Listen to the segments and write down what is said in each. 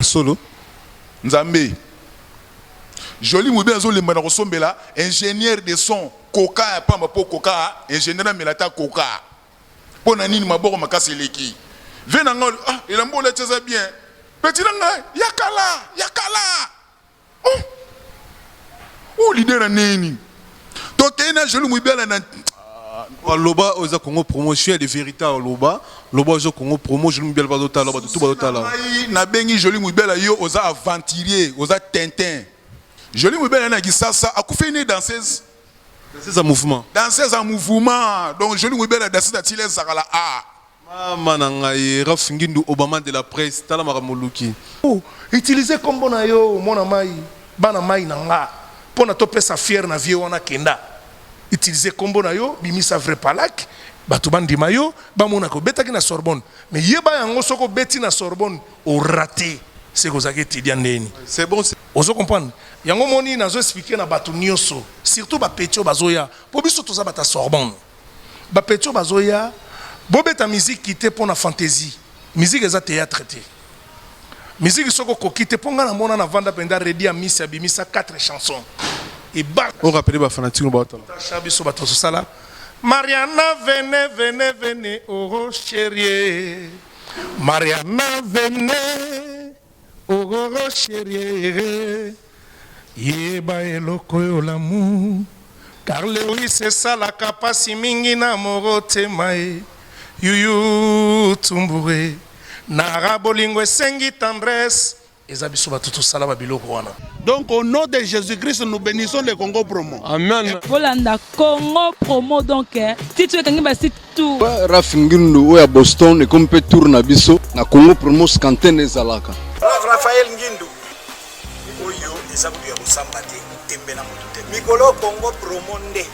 Solo. Nzambe. Jolie Mubi azolemba na kosombela ingénieur de son coca ya pamba mpo coca ingénieur amela ata coca. Mpo na nini maboko makasi eleki. Vie na ngai, ah, elamba olati eza bien. Petit na ngai, ya kala, ya kala. Oh. Oh, leader na nini? Tokei na Jolie Mubiala na Aloba oyo eza Congo Promo, je suis de vérité aloba, loba oyo Congo Promo, Jolie Mubiala bazotala, bato tout bazotala. Ngai nabengi Jolie Mubiala, yo oza aventurier, oza tintin. Jolie Mubiala na Kisasa akufi ni danseuse. Danseuse en mouvement. Danseuse en mouvement. Donc Jolie Mubiala danseuse atile ezakala a. Mama na ngai Raf Ngindu Obama de la presse tala makambo oluki. Utiliser kombo na yo mwana mayi bana mayi na nga pona topesa fier na vieux wana kenda utiliser kombo na yo bimisa vrai palak batu bandima yo bamona ke obetaki na Sorbonne mais yeba yango soki obeti na Sorbonne o rate seke ozalaki etudiant ndeni C'est bon. Ozo comprendre yango omoni nazo expliquer na batu nioso surtout ba petit oyo bazoya po biso toza batu ya Sorbonne. Ba petits oyo bazoya, bobeta musique te pona fantaisie. Musique eza theatre te. Musique soki okoki te, po nga namona na vanda penza Reddy Amisi abimisa 4 chansons. Eba. O rappeler ba fanatiques no baotala. Tasha biso bato tosala Mariana venez venez venez oh cherie Mariana venez oh oh cherie Yeba eloko oyo l'amour Car Lewis esalaka pasi mingi na morotema e Youyou Tumbure Nara bolingo esengi tendresse Eza biso batu tosala ba biloko wana. Donc au nom de Jesus Christ nous benissons le Congo promo. Amen. Bolanda Congo promo donc titre ekangi ba site tout. Raf Ngindu oyo ya Boston ekomi mpe tour na biso na Congo promo scantene ezalaka. Raphaël Ngindu Oyo eza kutu ya kosamba te tembe na mutu te mikolo Congo promo nde.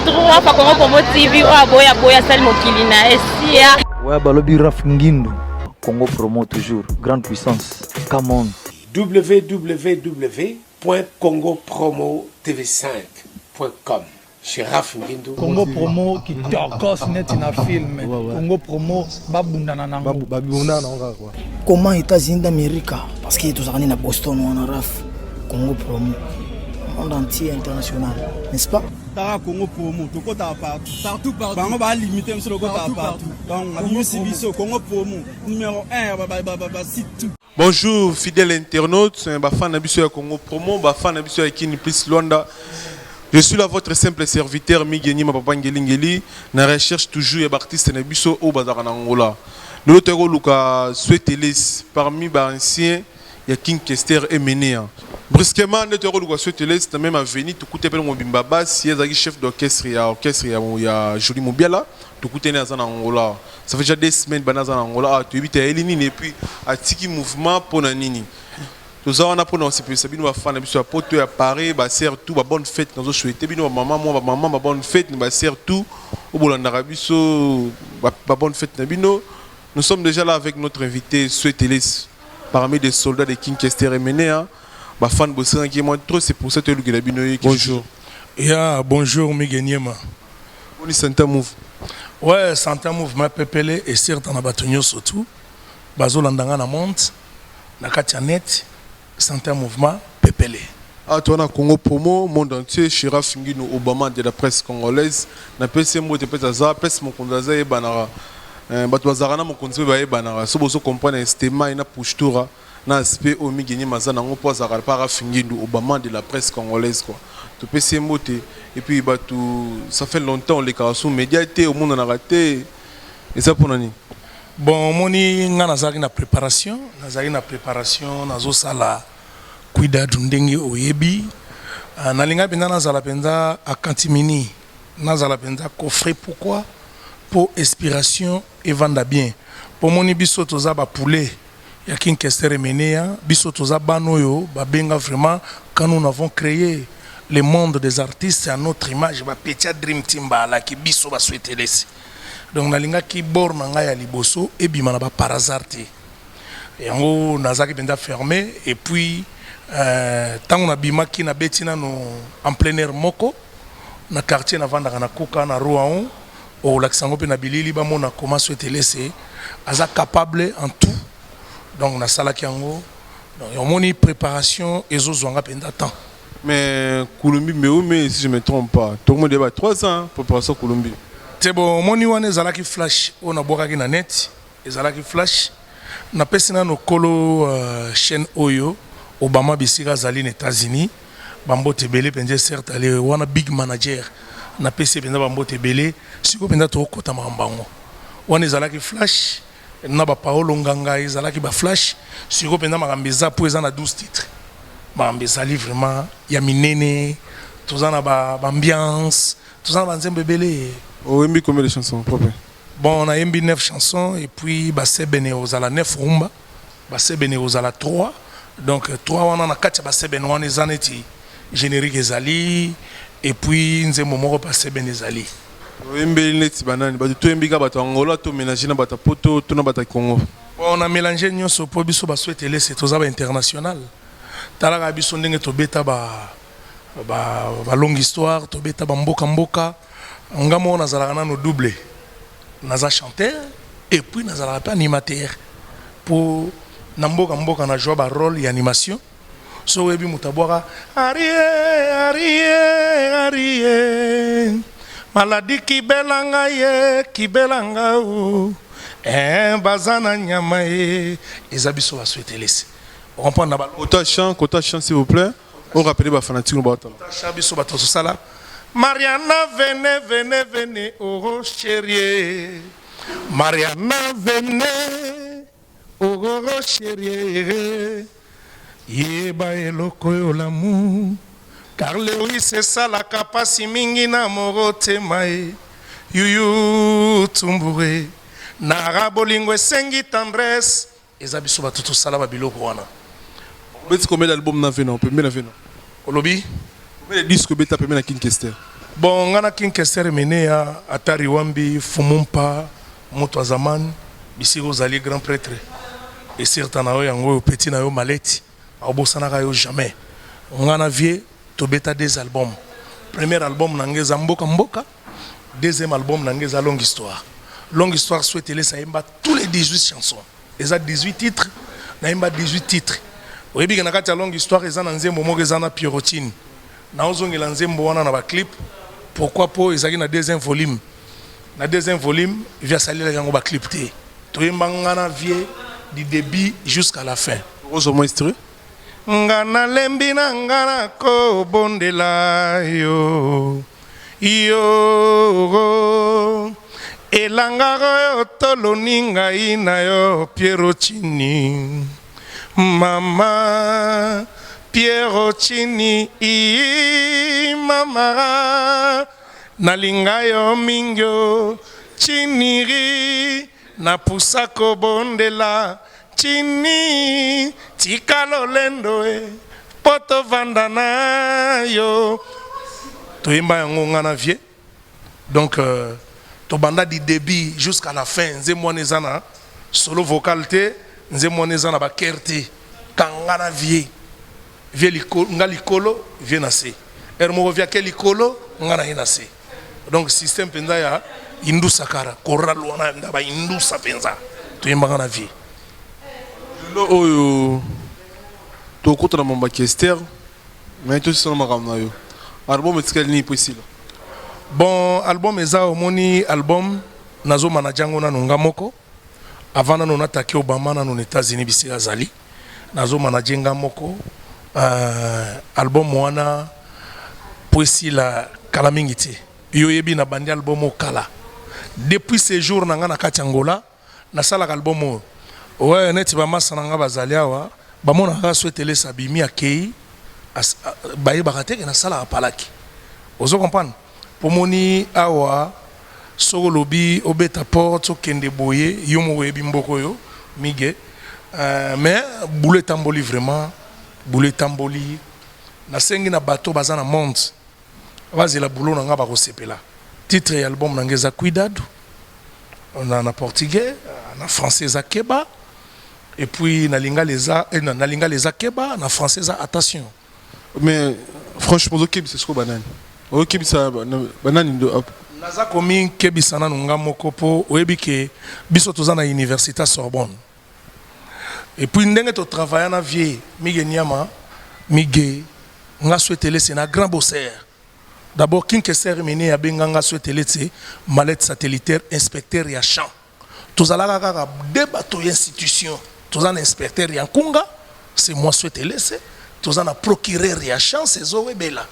Trois fois Congo Promo TV oyo aboya boya asali mokili na esia. Ouais balobi Raf Ngindu Congo Promo toujours grande puissance come on. www.congopromotv5.com Chez Raph Ngindu. Congo promo kitokos neti na film. Congo promo babundana nango. Babundana nango kaka quoi. Comment États-Unis d'Amérique parce que tozalaka nde na Boston wana Raph Congo promo monde entier international n'est-ce pas? Tara Congo promo tokotaka partout partout partout bango ba limite biso tokotaka partout donc abimisi biso Congo promo numéro 1 ba ba ba site tout. Bonjour fidèle internaute, ba fan na biso ya Congo promo, ba fan na biso ya Kin plus Luanda. Je suis là votre simple serviteur Miguel Nima Papa Ngeli Ngeli na recherche toujours ya ba artiste na biso oyo bazalaka na Angola. Lelo toyaki koluka Sueteles parmi ba anciens ya King Kester Emeneya. Brusquement nde toyaki koluka Sueteles na meme avenue tokuti pe mobimba basi, ye azalaki chef d'orchestre ya orchestre ya ya Jolie Mubiala, tokutani aza na Angola. Ça fait déjà 2 semaines banda aza na Angola, ah toyebi te ayeli nini et puis atiki mouvement pona nini. Toza wana pona kosepelisa bino ba fan na biso ya poto ya Paris, ba sœurs tout ba bonne fête nazo souhaiter bino ba maman moi ba maman ba bonne fête na ba sœurs tout oyo bolandaka biso ba, ba bonne fête na bino. Nous sommes déjà là avec notre invité Sueteles parmi des soldats de King Kester Emenea. Ba fan bosengaki ye mwa trop, c'est pour ça toyelukela bino ye. Bonjour. Ya bonjour Mige Niema. Boni Santa Move. Ouais, Santa Mouvement pepele et certes na bato nyonso tout bazolanda nga na monde na kati ya net Santa Mouvement pepele. Ah, toi na Congo promo monde entier Chiraf Ngino Obama de la presse congolaise na pesi mbote pesa za pesi mokonzi aza yebanaka bato bazalaka na mokonzi mpe bayebanaka so bozo comprendre estema na pushtura na aspect oyo Miguel Niema aza nango mpo azalaka pa Raf Ngindu Obama de la presse congolaise quoi topesi ye mbote et puis bato ça fait longtemps olekaka sur média te omonanaka te eza mpona nini? Bon omoni nga nazalaki na préparation, nazalaki na préparation nazosala cuidado ndenge oyebi nalingaki mpenza nazala mpenza a catimini nazala mpenza coffret pourquoi po inspiration evanda bien po omoni biso toza ba poulet ya King Kester Emeneya biso toza bana oyo babenga vraiment quand nous n'avons cree le monde des artistes à notre image ba petit ya Dream Team baalaki biso ba souhaitelesi donc nalingaki bord na ngai ya liboso ebima na ba par hasard te yango nazalaki mpenza ferme et puis ntango nabimaki nabeti nano en plein air moko na quartier navandaka na Kuka na Rouen okolakisa yango mpe na bilili bamona comment Suetelese aza capable en tout donc nasalaki yango. Donc omoni préparation ezozwa nga mpenza temps. Mais Kulumbi mais si je me trompe pas, tout le monde ba 3 ans préparation Kulumbi. Te bon, omoni wana ezalaki flash oyo nabwakaki na net, ezalaki flash. Napesi nano kolo chaîne oyo Obama bisika azali na États-Unis, bambote ebele mpenza. Certes ale wana big manager, napesi mpenza bambote ebele. Sikoyo mpenza tokokota makambo yango wana, ezalaki flash na bapaolo nganga, ezalaki baflash. Sikoyo mpenza makambo eza mpo eza na 12 titres. Makambo ezali vraiment ya minene, toza na baambiance, toza na banzembo ebele. Oyembi combien de chansons propre? Bon, nayembi 9 chansons et puis basebene ozala 9 rumba, basebene ozala 3. Donc 3 wana, na kati ya basebene wana eza neti générique ezali et puis nzembo moko basebene ezali. Oyembeli neti banani? Bato toyembi kaka bato ya Angola to mélange na bato ya Poto to na bato ya Congo? Bon, na mélange nyonso mpo biso baswetelese toza bainternational. Talaka biso ndenge tobeta ba longue histoire, tobeta bamboka mboka. Nga moko nazalaka nano double, naza chanteur et puis nazalaka mpe animateur, mpo na mboka mboka na joua barôle ya animation. So oyebi moto abwaka arie arie arie maladi kibelanga ye kibelanga o baza na nyama ye, eza biso baswetelesi, ocomprendre na Côté chant, côté chant, s'il vous plaît. On rappelle ba fanatique ba tala. Chant, biso bato tosala Mariana vene vene vene, oh chérie, Mariana vene, oh chérie, yeba eloko oyo l'amour car Lewis esalaka mpasi mingi na motema ye yuyu tumbure nara bolingo esengi tendresse. Eza biso bato tosala babiloko wana. Obeti combien d'album na vena pembe na vena? Olobi? Combien de disques obeta pembe na King Kester? Bon, nga na King Kester Emeneya, Atari Wambi, Fumumpa, moto ya zamani, bisika ozali grand prêtre esirta na yo yango oyo petit na yo maleti aobosanaka yo jamais. Nga na vie tobeta des albums. Premier album na nga eza Mboka Mboka, deuxième album na nga eza Longue Histoire. Longue Histoire, Souhaitelesa ayemba tous les 18 chansons, eza 18 titres, nayemba 18 titres. Oyebi ke na kati ya Longue Histoire eza na nzembo moko eza na Pierrotine, naozongela nzembo wana na baclip. Pourquoi? Po ezalaki na deuxième volume. Na deuxième volume, vie asalelaki yango baclip te. Toyemba nga na vie du début jusqu'à la fin. Ozwa mwa extrait. Nga nalembi na nga nakobondela yo yo elanga oyo toloni ngai na yo Pierrotini, mama Pierrotini, mama nalinga yo mingi o chiniri napusa kobondela chini tika lolendo e mpo tovanda na yo. Toyemba yango nga na vie. Donc tobanda du début jusqu'à la fin. Nzembo wana eza na solo vocal te, nzembo wana eza na baker te. Kanga na vie vie likolo, nga likolo, vie na se. Ere moko vie ake likolo, nga na ye na se. Donc système mpenza ya indusa kara choral wana nda baindusa mpenza, toyembaka na vie. Lelo oyo tokota na mambo ya Kester, mais tosisana makambo na yo. Album etikali nini mpo esila? Bon, album eza, omoni album nazomana jango nanu nga moko avant nanu nataki Obama nanu na États-Unis bisika azali, nazomanaje nga moko album wana po esila kala mingi te. Yo oyebi na bandi album oyo kala, depuis séjour na nga na kati ya Angola nasalaka album oyo. Ouais, neti bamasa na nga bazali awa, bamonaka kaka so etelesa abimi akei, bayebaka te ke nasalaka palaki. Ozo comprendre? Po moni awa soki olobi obeta porte okende boye, yo moko oyebi mboka oyo mige. Mais boulot etamboli vraiment, boulot etamboli. Nasengi na bato baza na monde bazela boulot na nga, bakosepela. Titre ya album na nga eza Cuidado na portugais, na français eza Keba, et puis na lingala eza na lingala eza Keba, na français eza Attention. Mais franchement, ozokebisa sikoyo banani? Ozokebisa banani? Naza komikebisa nanu nga moko, mpo oyebi ke biso toza na université ya Sorbonne. Et puis ndenge to travailla na vieux Migue Niama, Migue nga souhaitele c'est na grand bosseur. D'abord King Kester Mene abenga nga souhaitele c'est mallette satellitaire inspecteur ya champ. Tozalaka kaka deux bateaux ya institution. Toza na inspecteur ya Nkunga, c'est moi souhaitele c'est toza na procureur ya champ c'est Zoé Bella.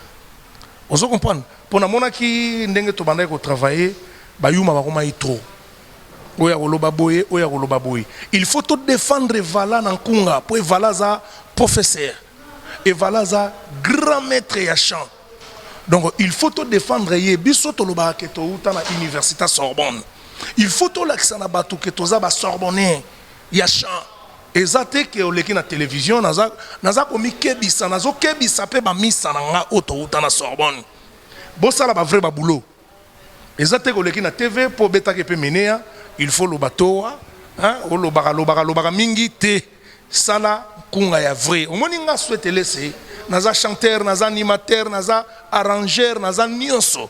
Ozo comprendre? Pona namonaki ndenge tobandaki ko travailler bayuma bakomaki trop. Oyo akoloba boye, oyo akoloba boye. Il faut to défendre Evala na Nkunga po Evala aza professeur. Evala aza grand maître ya chant. Donc il faut to défendre ye biso tolobaka ke touta na université Sorbonne. Il faut tolakisa na bato ke toza ba Sorbonnais ya chant. Eza te ke oleki na télévision naza naza komikebisa nazokebisa mpe bamisa na nga oyo touta na Sorbonne. Bosala ba vrai ba boulot. Eza te koleki na TV po obetaki pe menea, il faut loba towa, hein, olobaka lobaka lobaka mingi te. Sala nkunga ya vrai. Omoni nga souhaite lese, naza chanteur, naza animateur, naza arrangeur, naza nionso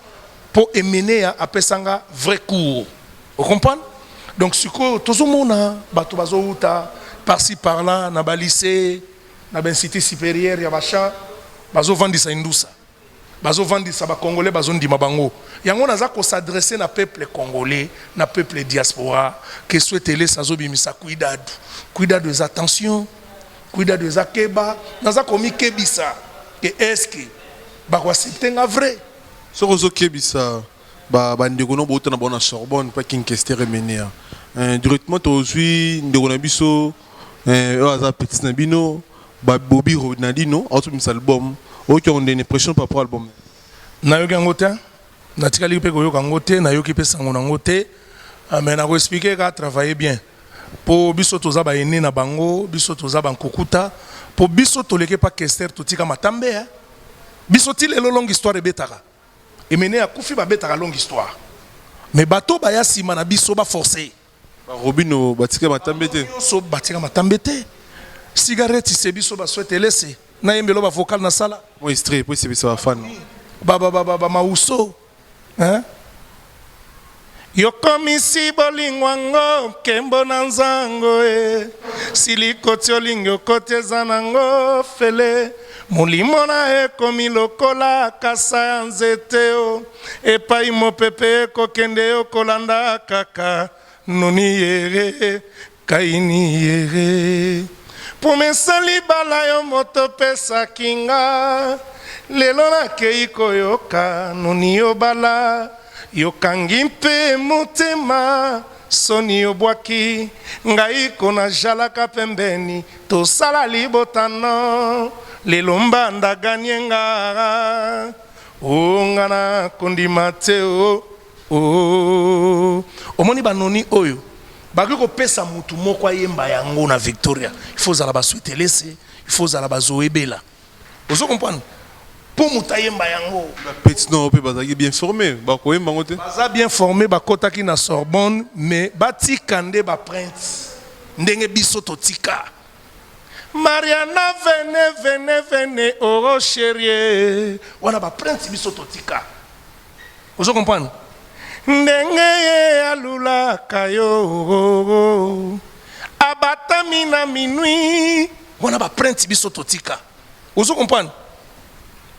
po emenea apesa nga vrai cours. O comprendre? Donc sikoyo tozomona bato bazowuta par-ci par-là na ba lycée, na ba institut supérieur ya ba chant bazovandisa indusa. Bazo vandisa ba congolais bazo ndima bango. Yango naza ko s'adresser na peuple congolais na peuple diaspora que souhaite azo bimisa cuidado. Cuidado eza attention. Cuidado eza keba. Naza ko mikebisa que est-ce que bako accepter nga vrai? Soki ozo kebisa ba ba ndeko no bouta na bango na Sorbonne pa King Kester Emeneya. Euh, directement tozui ndeko na biso euh, oyo aza petit na bino ba Bobby Ronaldinho azo bimisa album. Oyoki yango ndenge pression par rapport album? Nayoki yango te, natikali mpe koyoka yango te, nayoki mpe sango nango te. Ah, mais nako expliquer ka travailler bien. Po biso toza ba aînés na bango, biso toza ba nkukuta, po biso toleke pa Kester totika matambe hein. Biso ti lelo longue histoire ebetaka. Emene akufi babetaka longue histoire. Mais bato baya sima na biso ba forcer. Ba Robino batika matambe te. Nyonso batika matambe te. Cigarette se biso ba souhaite elese. Na yembelo ba vocal na sala. Mo extrait po esepesa ba fan. Ba ba ba ba, ba mauso. Hein? Yokomisi bolingo yango nkembo na nzango e silikoti olingi okoti eza nango fele molimo na ekomi lokola kasa ya nzete o epai mopepe ekokende okolanda kaka noni yere kaini yere promesa libala yo moto opesaki nga lelo nakei koyoka noni obala yokangi mpe motema soni obwaki ngai kona jalaka pembeni tosala libotano lelo mbanda ganye nga o nga na kondima te o o omoni banoni oyo bakoki kopesa mutu moko ayemba yango na Victoria il faut ozala baswetelese il faut ozala bazoebela ozo comprendre mpo moto ayemba yango. Ba petits no pe bazalaki bien formé bakoyemba yango te. Baza bien formé bakotaki na Sorbonne mais batika nde ba prince ndenge biso totika. Mariana vene vene vene oh cherie wana ba prince biso totika. Ozo comprendre? Ndenge ye alulaka yo abatami na minuit wana ba prince biso totika. Ozo comprendre?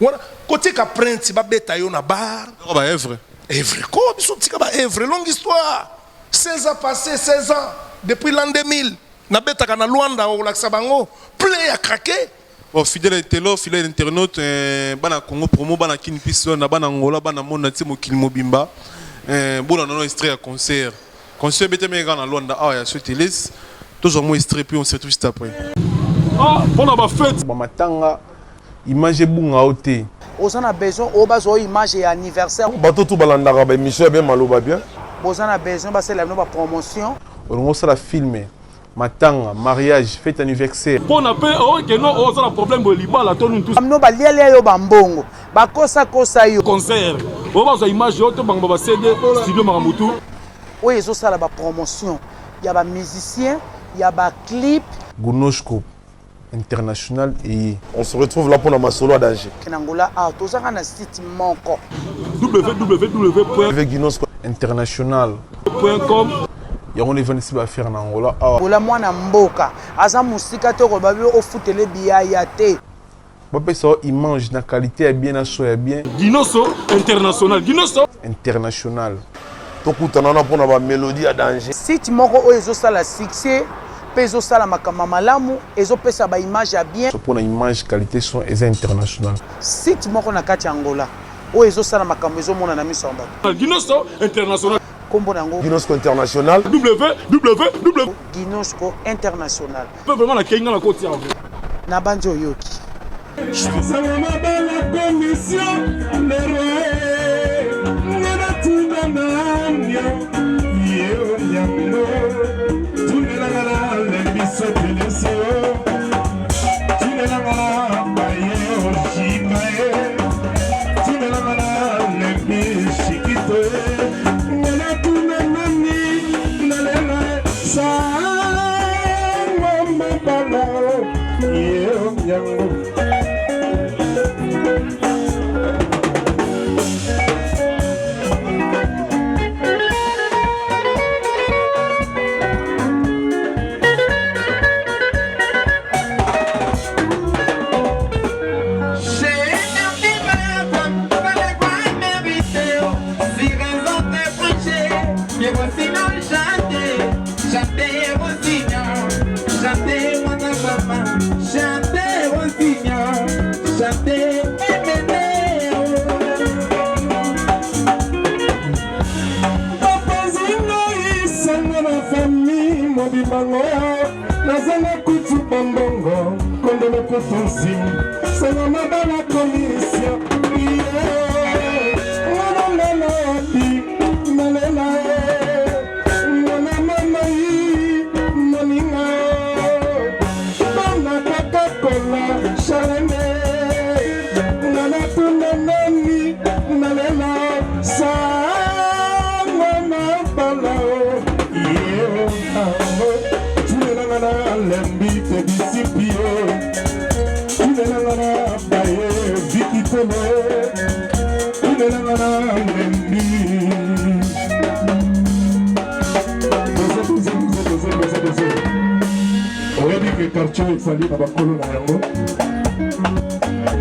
Wana kotika prince babeta yo na bar. Ba œuvre. Œuvre ko biso tika ba œuvre longue histoire. 16 ans passé 16 ans depuis l'an 2000 nabetaka na Luanda okolakisa bango plein ya craquer. Bon, fidèle intello, fidèle internaute, eh, bana Congo promo, bana Kin Peace, na bana Angola, bana monde entier mokili mobimba. Eh, bona nono extrait ya concert. Concert bete meka na Luanda awa ya Sotelis. Tozwa mo extrait puis on se retrouve juste après. Ah, pona ba fête. Ba matanga image ebunga o te. Oza na besoin oyo bazwa yo image ya anniversaire. Bato tout balandaka ba émission ya bien maloba bien. Boza na besoin basalela bino ba promotion. Olingi osala film, matanga, mariage, fête anniversaire. Pona pe oh que non oza na problème boye libala to nini tout. Bino balia lia yo ba mbongo, bakosa kosa yo. Concert oyo bazwa image oyo to bango ba CD studio makambo tout. Oyo ezo sala ba promotion ya ba musiciens, ya ba clip. Gunoshko international eye. On se retrouve là pona masolo ya danger. Na Angola awa toza kaka na site moko. www. Gunoshko international. .com. Yango nde evandisi ba affaires na Angola awa. Angola mwana mboka aza musika te okoloba be ofutele biyaya te. Bapesa yo image na qualite ya bien na son ya bien. Ginoso international ginoso. International. Tokutana wana pona ba melodie ya danger. Site moko oyo ezo sala succès pe ezo sala makambo ya malamu, ezo pesa ba images ya bien. Pona image qualite son eza international. Site moko na kati ya Angola oyo ezo sala makambo ezo mona na miso ya bato. Ginoso international. Kombo na yango. Ginosco international. WWW. Ginosco international. Pe vraiment na keyi nga na koti awa. Na banzi oyoki. Sango mabala commission leroy nga natuna nanyo ye onyango tunelanga na lembiso telesi yo tunelanga na baye ojika ye tunelanga na lembi shikito ye nga natuna nani nalela Sango mabala ye onyango. Mobimbango nazanga kutu bambongo kondolo kutu nsimu sango mabala komisio mwana ngana wapi nalela mwana mama yi moninga bana kaka kola charlene ngana tuna nani nalela sango mabala ye tunelanga na lembi te bisipi yo tunelanga na baye vikitolo tunelanga na lembi oyebi ke quartier ezali na bakolo na yango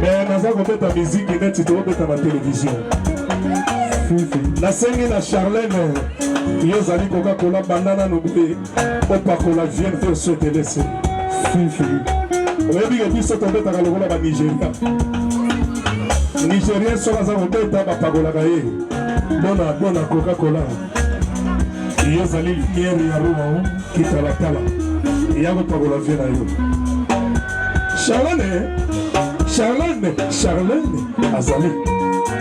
me naza kobeta miziki neti tokobeta na televizio nasengi na charlene yo ozali koka kola banda nano boye opakola vienne te oswetelese fifi oyebi ke biso tobetaka lokola banigeria nigerien soki aza kobeta bapakolaka ye bona bona coca cola yo ozali lumière ya roma kitalatala ya kopakola vie na yo charlene charlene charlene azali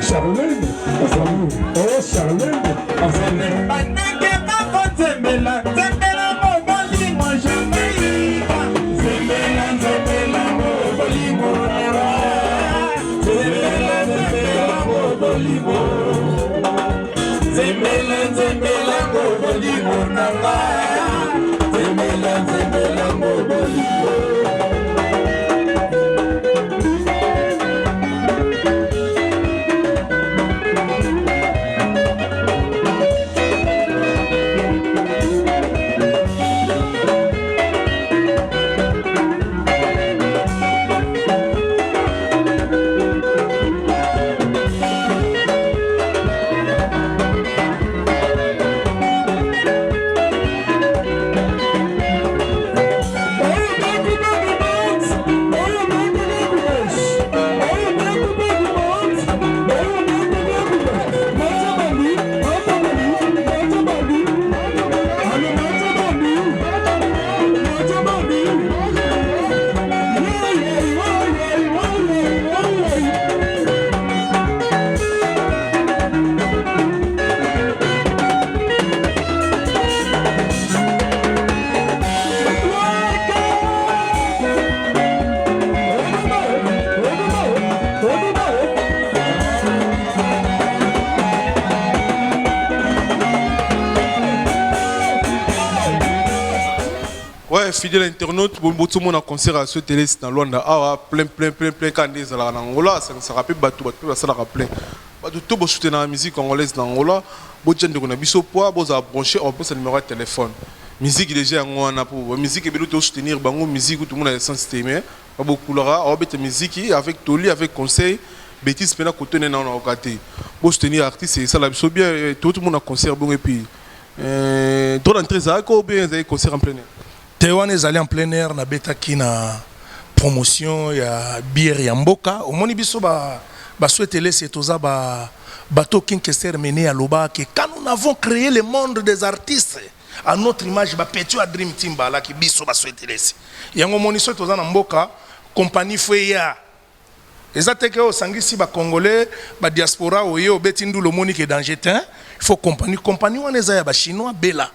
charlene azali oh charlene azali Bandenge bakonzembela nzembela mobolingo Jamaïque nzembela nzembela mobolingo nzembela nzembela mobolingo nzembela nzembela mobolingo na nga nzembela nzembela mobolingo Ouais, fidèle internaute, bon botomo na concert à ce télé na Luanda awa plein plein plein plein quand ezalaka na Angola, ça ne sera pas bato bato basalaka plein. Bato to bo soutenir la musique congolaise na Angola, Botia ndeko na biso poids, bozala branché, opesa numéro ya téléphone. Musique déjà yango wana po ba musique ebele to soutenir bango musique tout le monde a essence te mais babokulaka aobeta musique avec toli, avec conseil bêtise mpena kote nene na oka te. Bo soutenir artiste esala biso bien. Tout le monde a concert bongo et puis droit d'entrée ezalaki ou bien ezalaki concert en plein air? Te, wana ezali en plein air. Nabetaki na promotion ya bière ya mboka. Omoni biso basouhaitelese toza ba bato King Kester Mene aloba ke quand nous avons créé le monde des artistes à notre image, bapetits ya Dream Team balaki biso basouhaitelese yango. Omoni soki toza na mboka, compagnie fo eya. Eza te ke osangisi bacongolais, badiaspora, oye obeti ndulu, omoni ke danger te. Il faut compagnie. Compagnie wana eza ya bachinois bela.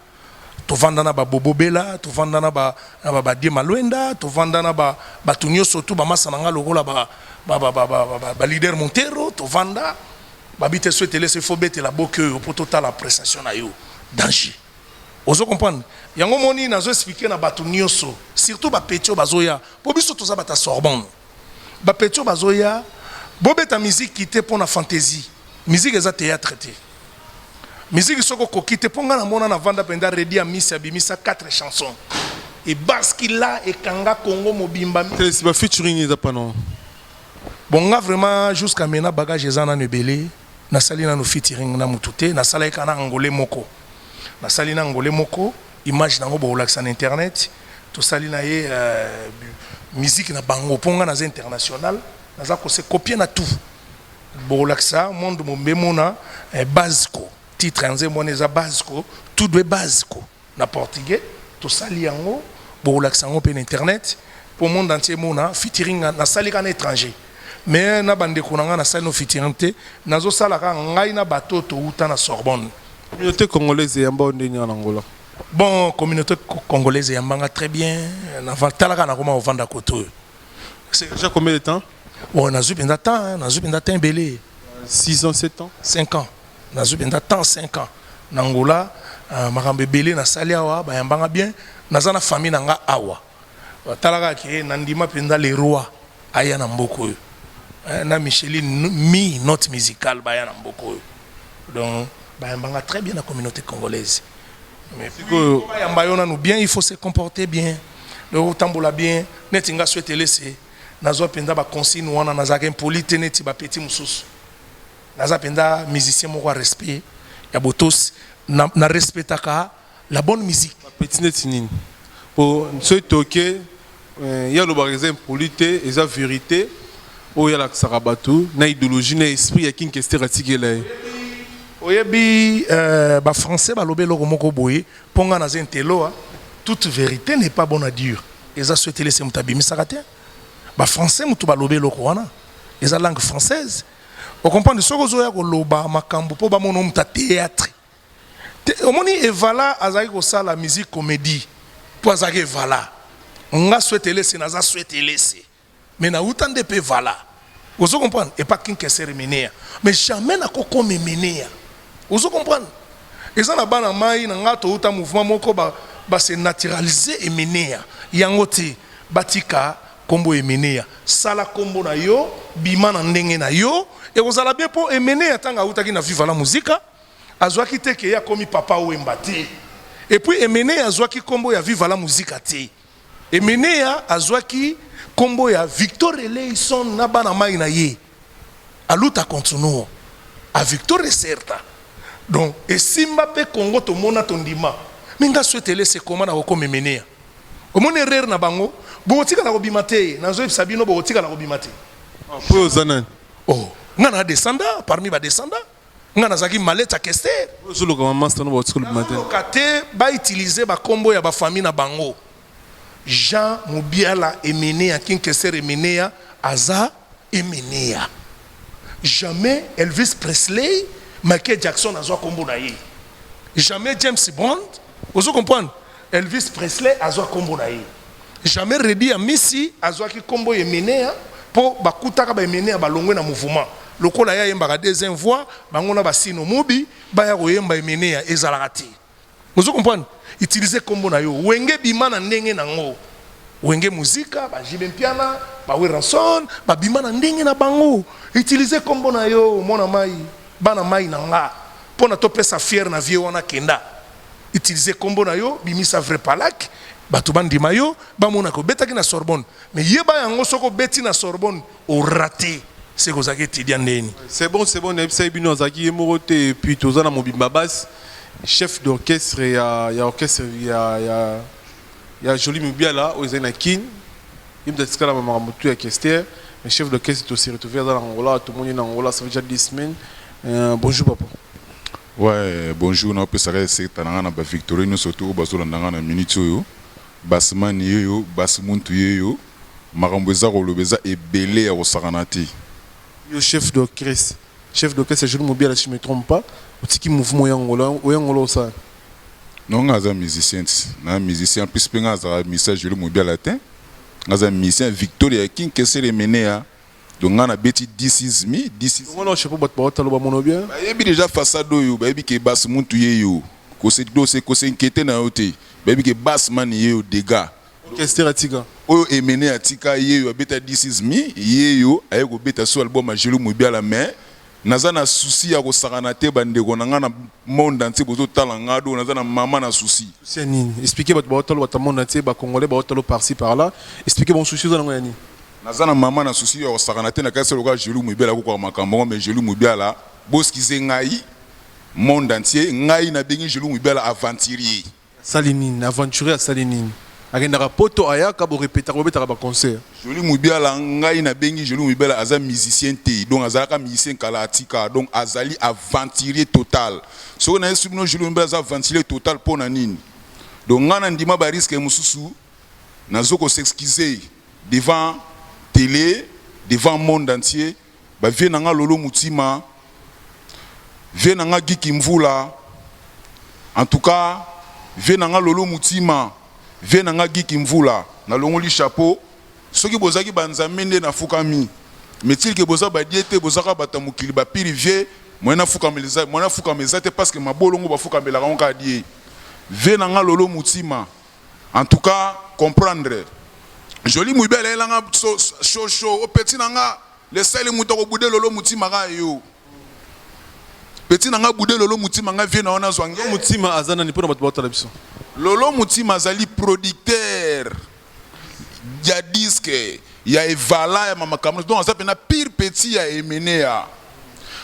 Tovanda na babobo bela, tovanda na badie malwenda, tovanda na bato nyonso tu bamasa na nga lokola baleader Montero. Tovanda babi te so etelesi, fo betela boki oyo mpo totala prestation na yo danger. Ozo comprendre yango? Moni nazo expliquer na bato nyonso, surtout bapetits oyo bazoya, mpo biso toza bato ya Sorbonne. Bapetits oyo bazoya, bobeta miziki te mpo na fantaisie. Miziki eza théâtre te. Miziki soki okoki te, mpo ngai namona navanda mpenza Reddy Amisi abimisa 4 chansons ebaskila ekanga Congo mobimba. Ba featuring eza pa non? Bon, nga vraiment jusqu'à maintenant bagage eza nano ebele. Nasali nano featuring na mutu te. Nasalaki kaka na Angolais moko. Nasali na Angolais moko, image nango bokolakisa na internet. Tosali na ye musique na bango, mpo nga naza international, naza kose copier na tout. Bokolakisa monde mombe mona basico. Titre ya nzembo wana eza Basico, tudo é basico na portugais. Tosali yango, bokolakisa yango mpe na internet mpo monde entier mona featuring nasali kaka na étranger. Mais na bandeko na ngai nasali no featuring te. Nazosala kaka ngai na bato touta na Sorbonne. Communauté congolaise eyamba o ndenge na Angola? Bon, communauté congolaise eyambanga très bien. Talaka nakoma kovanda kote oyo. C'est déjà combien de temps? Bon, nazwi mpenza temps, nazwi mpenza temps ebele. 6 ans, 7 ans? 5 ans. Nazwi mpenza temps 5 ans na Angola. Makambo ebele nasali awa, bayambanga bien. Naza na famille na nga awa. Talaka ke nandima mpenza le roi aya na mboka oyo na Micheline mi note musicale baya na mboka oyo. Donc bayambanga très bien na communauté congolaise. Mais bayamba yo nanu bien, il faut se comporter bien, donc otambola bien neti nga souhaitelese. Nazwa mpenza baconsigne wana. Nazalaka impoli te neti bapetits mosusu. Naza mpenza musicien moko ya respect, ya botosi. Na respectaka la bonne musique. Bapetits neti nini? Po soki toke ye alobaka eza impoli te, eza vérité oyo alakisaka bato na idéologie na esprit ya King Kester atikela ye. Oyebi, bafrançais balobi eloko moko boye, mpo nga naza intello: toute vérité n'est pas bonne à dire. Eza souhaitelese moto abimisaka te. Bafrançais moto balobi eloko wana, eza langue française. Ocomprendre? Soki ozoya koloba makambo mpo bamona moto ya théâtre, omoni evala azalaki kosala musique comédie mpo azalaki evala. Nga souhaitelese, naza souhaitelese, mais nauta nde mpe vala. Ozo comprendre? Epa King Kester Emeneya, mais jamais nakokoma Emeneya. Ozo comprendre? Eza na bana mai na nga touta mouvement moko base naturaliser Emeneya yango te. Batika nkombo Emeneya, sala nkombo na yo, bima na ndenge na yo, ekozala bien. Mpo Emeneya ntango autaki na Viva la Musica, azwaki te ke ye akomi Papa Wemba te. Et puis Emeneya azwaki nkombo ya Viva la Musica te. Emeneya azwaki nkombo ya Victor Eleison na bana mai na ye. A luta continua, a victoria certa. Donc esimba mpe Congo tomona tondima. Me nga souhaitelese koma na kokoma Emeneya. Omoni erreur na bango, bokotikala kobima te. Nazoyebisa bino, bokotikala kobima te. Po oza nani? Oh, nga na descendant, parmi badescendant nga nazalaki malete ya Kester. Ozoluka bamaster no, bakotikala kobima te. Nazoluka te bautiliser bakombo ya bafamille na bango. Jean Mubiala Emeneya, King Kester Emeneya aza Emeneya. Jamais Elvis Presley, Michael Jackson azwa kombo na ye, jamais James Bond. Ozo comprendre? Elvis Presley azwa kombo na ye, jamais Reddy Amisi azwaki kombo Emeneya, mpo bakutaka baemeneya balongwe na mouvement. Lokola ye ayembaka deuxième voix, bango na basino mobi baya koyemba Emeneya, ezalaka te. Ozo comprendre? Utiliser kombo na yo. Wenge bima na ndenge nango. Wenge Muzika, ba JB Mpiana, ba Werrason babima na ndenge na bango. Utiliser kombo na yo, mwana mai, bana mai na nga. Pona topesa fier na vieux wana kenda utiliser kombo na yo bimisa vrai palak batu bandima yo bamona ke obetaki na Sorbonne mais yeba yango soki obeti na Sorbonne o rate seke ozalaki etudiant ndeni. C'est bon c'est bon nayebisaki bino azalaki ye moko te et puis toza na mobimba basse chef d'orchestre ya ya orchestre ya ya ya Jolie Mubiala oyo ezali na Kin ye moto atikala ba makambo tout ya Kester mais chef d'orchestre to se retrouver aza na Angola tomoni na Angola ça fait déjà 10 semaines euh, bonjour papa. Ouais bonjour na opesaka esekta na nga na ba victorie nionso tout oyo bazolanda nga na minute oyo Basman yeyo bas muntu yeyo makambo eza koloba eza ebele ya kosakana te. Yo chef d'orchestre chef d'orchestre Jolie Mubiala si je me trompe pas otiki mouvement oya Angola oya Angola osala Non nga aza musicien ti na musicien en plus pe nga azalaka musicien ya Jolie Mubiala te nga aza musicien ya Victoria King Kester Emeneya donc nga na beti this is me this is Wana chapeau bato baotala bamono bien. Bayebi dejà façade oyo bayebi ke bas muntu yeyo ko se ko s'inquieter na yo te bayebi ke bas man yeyo degat. Kester atika. Oyo Emeneya atika yeyo abeta this is me yeyo aye kobeta sur album ya Jolie Mubiala mais Naza na souci ya kosakana te ba ndeko na nga na monde entier bozo tala nga donc naza na mama na souci. Souci ya nini? Expliquer batu bao tala batu ya monde entier ba congolais bao tala par ci par là expliquer bango souci oza nango ya nini? Naza na mama na souci ya kosakana te na kanisi lokola Jolie Mubiala akokoka makambo yango mais Jolie Mubiala bo excuser ngai monde entier ngai na bengi Jolie Mubiala aventurier. Asali nini? Aventurier asali nini? Akendaka poto ayaka bo repetaka bobetaka ba concert. Jolie Mubiala ngai na bengi Jolie Mubiala aza musicien te donc azalaka musicien kala atika donc azali aventurier total soki nayebisi bino Jolie Mubiala aza aventurier total pona nini donc ngai na ndima ba risque mosusu nazo ko s'excuser devant tele devant monde entier Ba vieux na nga Lolo Mutima, vieux na nga Guy Kimvula, en tout cas vieux na nga Lolo Mutima, vieux na nga Guy Kimvula, na longoli chapeau, soki bozalaki ba nzambe nde na fukami, mais til que boza ba dieu te, boza kaka bato ya mokili ba pire vieux, moyen na fukamela eza, moyen na fukama eza te parce que mabolongo ba fukamelaka yango kaka dieu. Vieux na nga Lolo Mutima, En tout cas comprendre Jolie Muibe alayela nga shosho o petit na nga le sel moto akobude lolo mutima ka yo petit na nga bude lolo mutima nga vie na wana zwa nge mutima aza nani pona bato baotala biso lolo mutima azali producteur ya disque ya evala ya mama Cameroun donc aza pena pire petit ya Emenea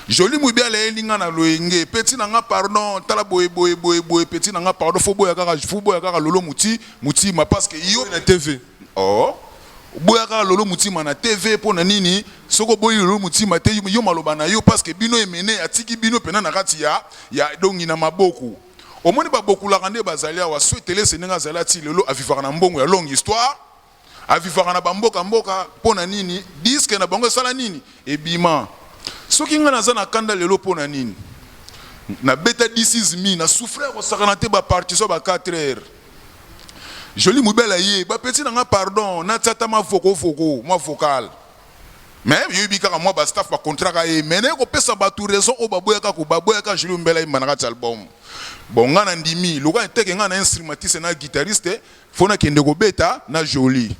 Jolie Muibi alayeli nga na loyenge petit na nga pardon tala boye boye boye boye petit na nga pardon faut boya kaka faut boya kaka lolo muti mutima parce que yo na TV oh boya kaka lolo mutima na TV mpo na nini soki oboyi lolo mutima te yo maloba na yo parce que bino Emene atiki bino pena na kati ya ya dongi na maboko omoni babokulaka nde bazali awa so etelese ndenge azali ati lelo avivaka na mbongo ya longue histoire A vivaka na ba mboka mboka pona nini disque na bango esala nini ebima soki nga naza na kanda lelo pona nini na beta this is me na souffrir kosakana te ba partition ba 4 heures Jolie Mubela ye ba petit na nga pardon na tia ata ma voco voco mwa vocal mais yoyebi kaka mwa ba staff ba contraka ye mais naye kopesa bato raison oyo baboyaka ko baboyaka Jolie Mubela yemba na kati album bon nga na ndimi lokola teke nga na instrumentiste na guitariste Faut na kende ko beta na Jolie.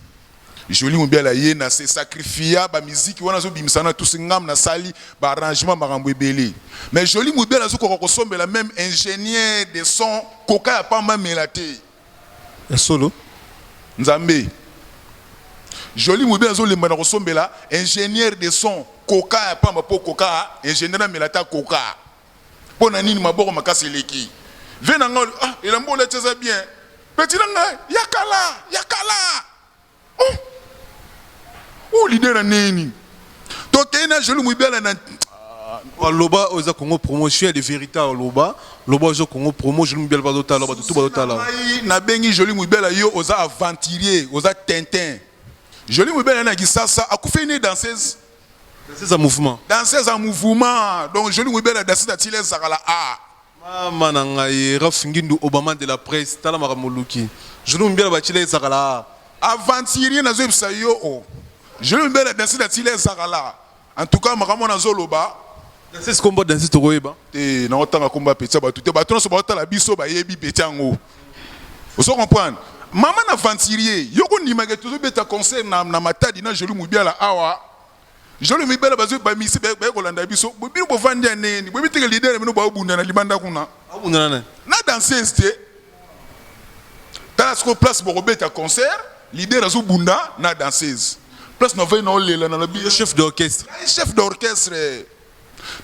Jolie Mubiala ye na se sacrifia ba miziki wana azo bimisa na tous ngam na sali ba arrangement makambo ebele. Mais Jolie Mubiala azo koka ko sombela meme ingenieur de son coca ya pamba amela te. Ya solo? Nzambe. Jolie Mubiala azo lemba na ko sombela ingenieur de son coca ya pamba po coca ingenieur amela ata coca. Pona nini maboko makasi eleki vie na nga ah elamba olati eza bien petit na nga ya kala ya kala oh oh leader na nini tokei na joli mubiala na Aloba oyo eza Congo promo je suis de vérité aloba loba ozo Congo promo joli mubiala bazotala bato tout bazotala ngai nabengi joli mubiala yo oza aventurier oza tintin joli mubiala na kisasa akufeli ne danseuse Danseuse ya mouvement. Danseuse ya mouvement. Donc Jolie Mwibela danseuse atili ezakala a. Mama na ngai Ralph Ngindu Obama de la presse tala makambo oluki. Jolie Mwibela batili ezakala a. Aventurier nazoyebisa yo o. Jolie Mwibela danseuse atili ezakala. En tout cas makambo nazoloba. Danseuse kombo danseuse tokoyeba. Te naotanga kombo ya petit ya bato te. Bato nyonso baotala biso bayebi petit yango. Ozo comprendre? Mama na aventurier, yo kondima ke tozobeta concert na, na Matadi na Jolie Mubiala awa. Joli mibala bazwi ba misi baye kolanda biso. Bino bovandi ya ndenge nini? Boyebi te ke leader na bino baobunda na libanda kuna. Abunda na nani? Na danseuse te. Tala sikoyo place bokobeta concert, leader azobunda na danseuse. Place navandi naolela nalobi. Chef d'orchestre. Chef d'orchestre.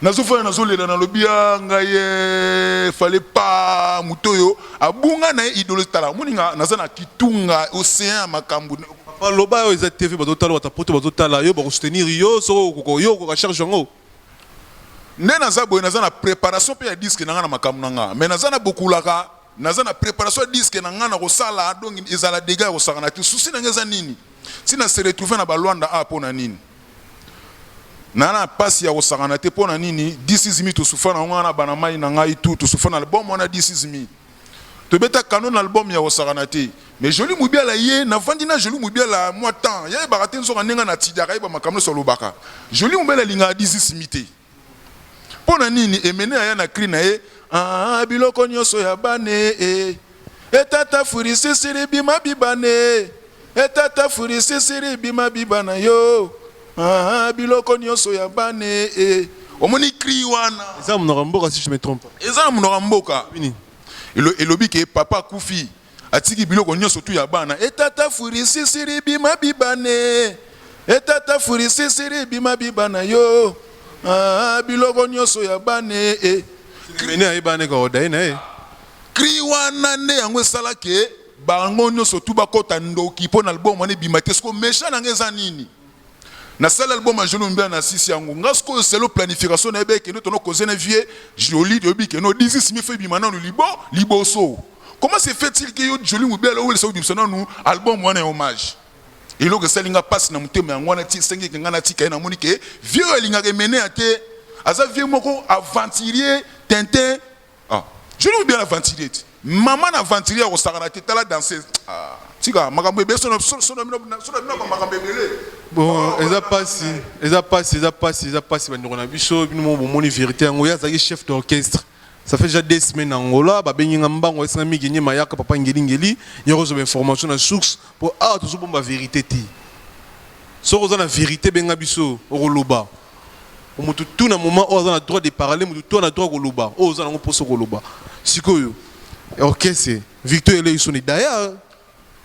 Nazofanda nazolela nalobi ah ngai eh, fallait pas moto oyo abunga na ye idolo tala omoni nga naza na kitunga ocean ya makambo. Papa loba oyo eza TV bazotala bata poto bazotala yo bako soutenir yo soki okoka yo okoka charge yango. Nde naza boye naza na preparation pe ya disque na nga na makambo na nga mais naza na bokulaka naza na preparation ya disque na nga na kosala donc ezala degats ya kosakana te souci na nga eza nini ti na se retrouver na ba Luanda awa pona nini Na na pasi ya kosakana te pona nini this is me tosufa na nga na bana mayi na ngai tout tosufa na album wana this is me tobeta canon na album ya kosakana te mais Jolie Mubiala ye na vandi na Jolie Mubiala mwa temps ye ayebaka te nzoka ndenge na tidiaka ayeba makambo nionso alobaka Jolie Mubiala alingaka this is me te pona nini Emene aya na cri na ye ah biloko nionso ya bane eh E tata furi sisiri bima bibane E tata furi sisiri bima bibana yo ah, biloko nionso ya bane eh. Omoni cri wana. Eza na monoko ya mboka si je me trompe pas. Eza na monoko ya mboka. Elo, elobi ke papa akufi atiki biloko nionso tout ya bana E tata furi sisiri bima bibane E tata furi sisiri bima bibana yo ah, biloko nionso ya bane eh. Mene ayebana kaka odaye na ye. Cri wana nde yango esala ke bango nioso tout bakota ndoki pona album wana ebima te sikoyo mechant na nga eza nini nasali album ya Jolie Mumbela na sisi yango nga sikoyo selon planification na yebaki kende tono cause na vieux Jolie toyebi ke no 18 mi faut ebima nanu libo liboso comment se fait-il que yo Jolie Mumbela owelisa obimisa nanu album wana ya hommage eloko esali nga pasi na motema yango wana ti esengi ke nga natika ye namoni ke vieux oyo alingaka emenea te aza vieux moko aventurier tintin Ah je lobi bien aventurier ti maman na aventurier ya kosakana te tala danseuse ah tika makambo ebele sono sono bino sono bino ba makambo ebele. Bon eza pasi eza pasi eza pasi eza pasi bandeko na biso bino moko bomoni verite yango ye azalaki chef d'orchestre ça fait déjà deux semaines na Angola babengi nga mbango ayebisi nga Miguel Niema yaka papa ngeli ngeli ye akozwa ba information na source po awa tozobomba verite te soki oza na verite benga biso okoloba Mutu tout na moment oyo aza na droit de parler, mutu tout na droit koloba. Oyo oza nango poso koloba. Sikoyo orchestre Victor Eleison Daya.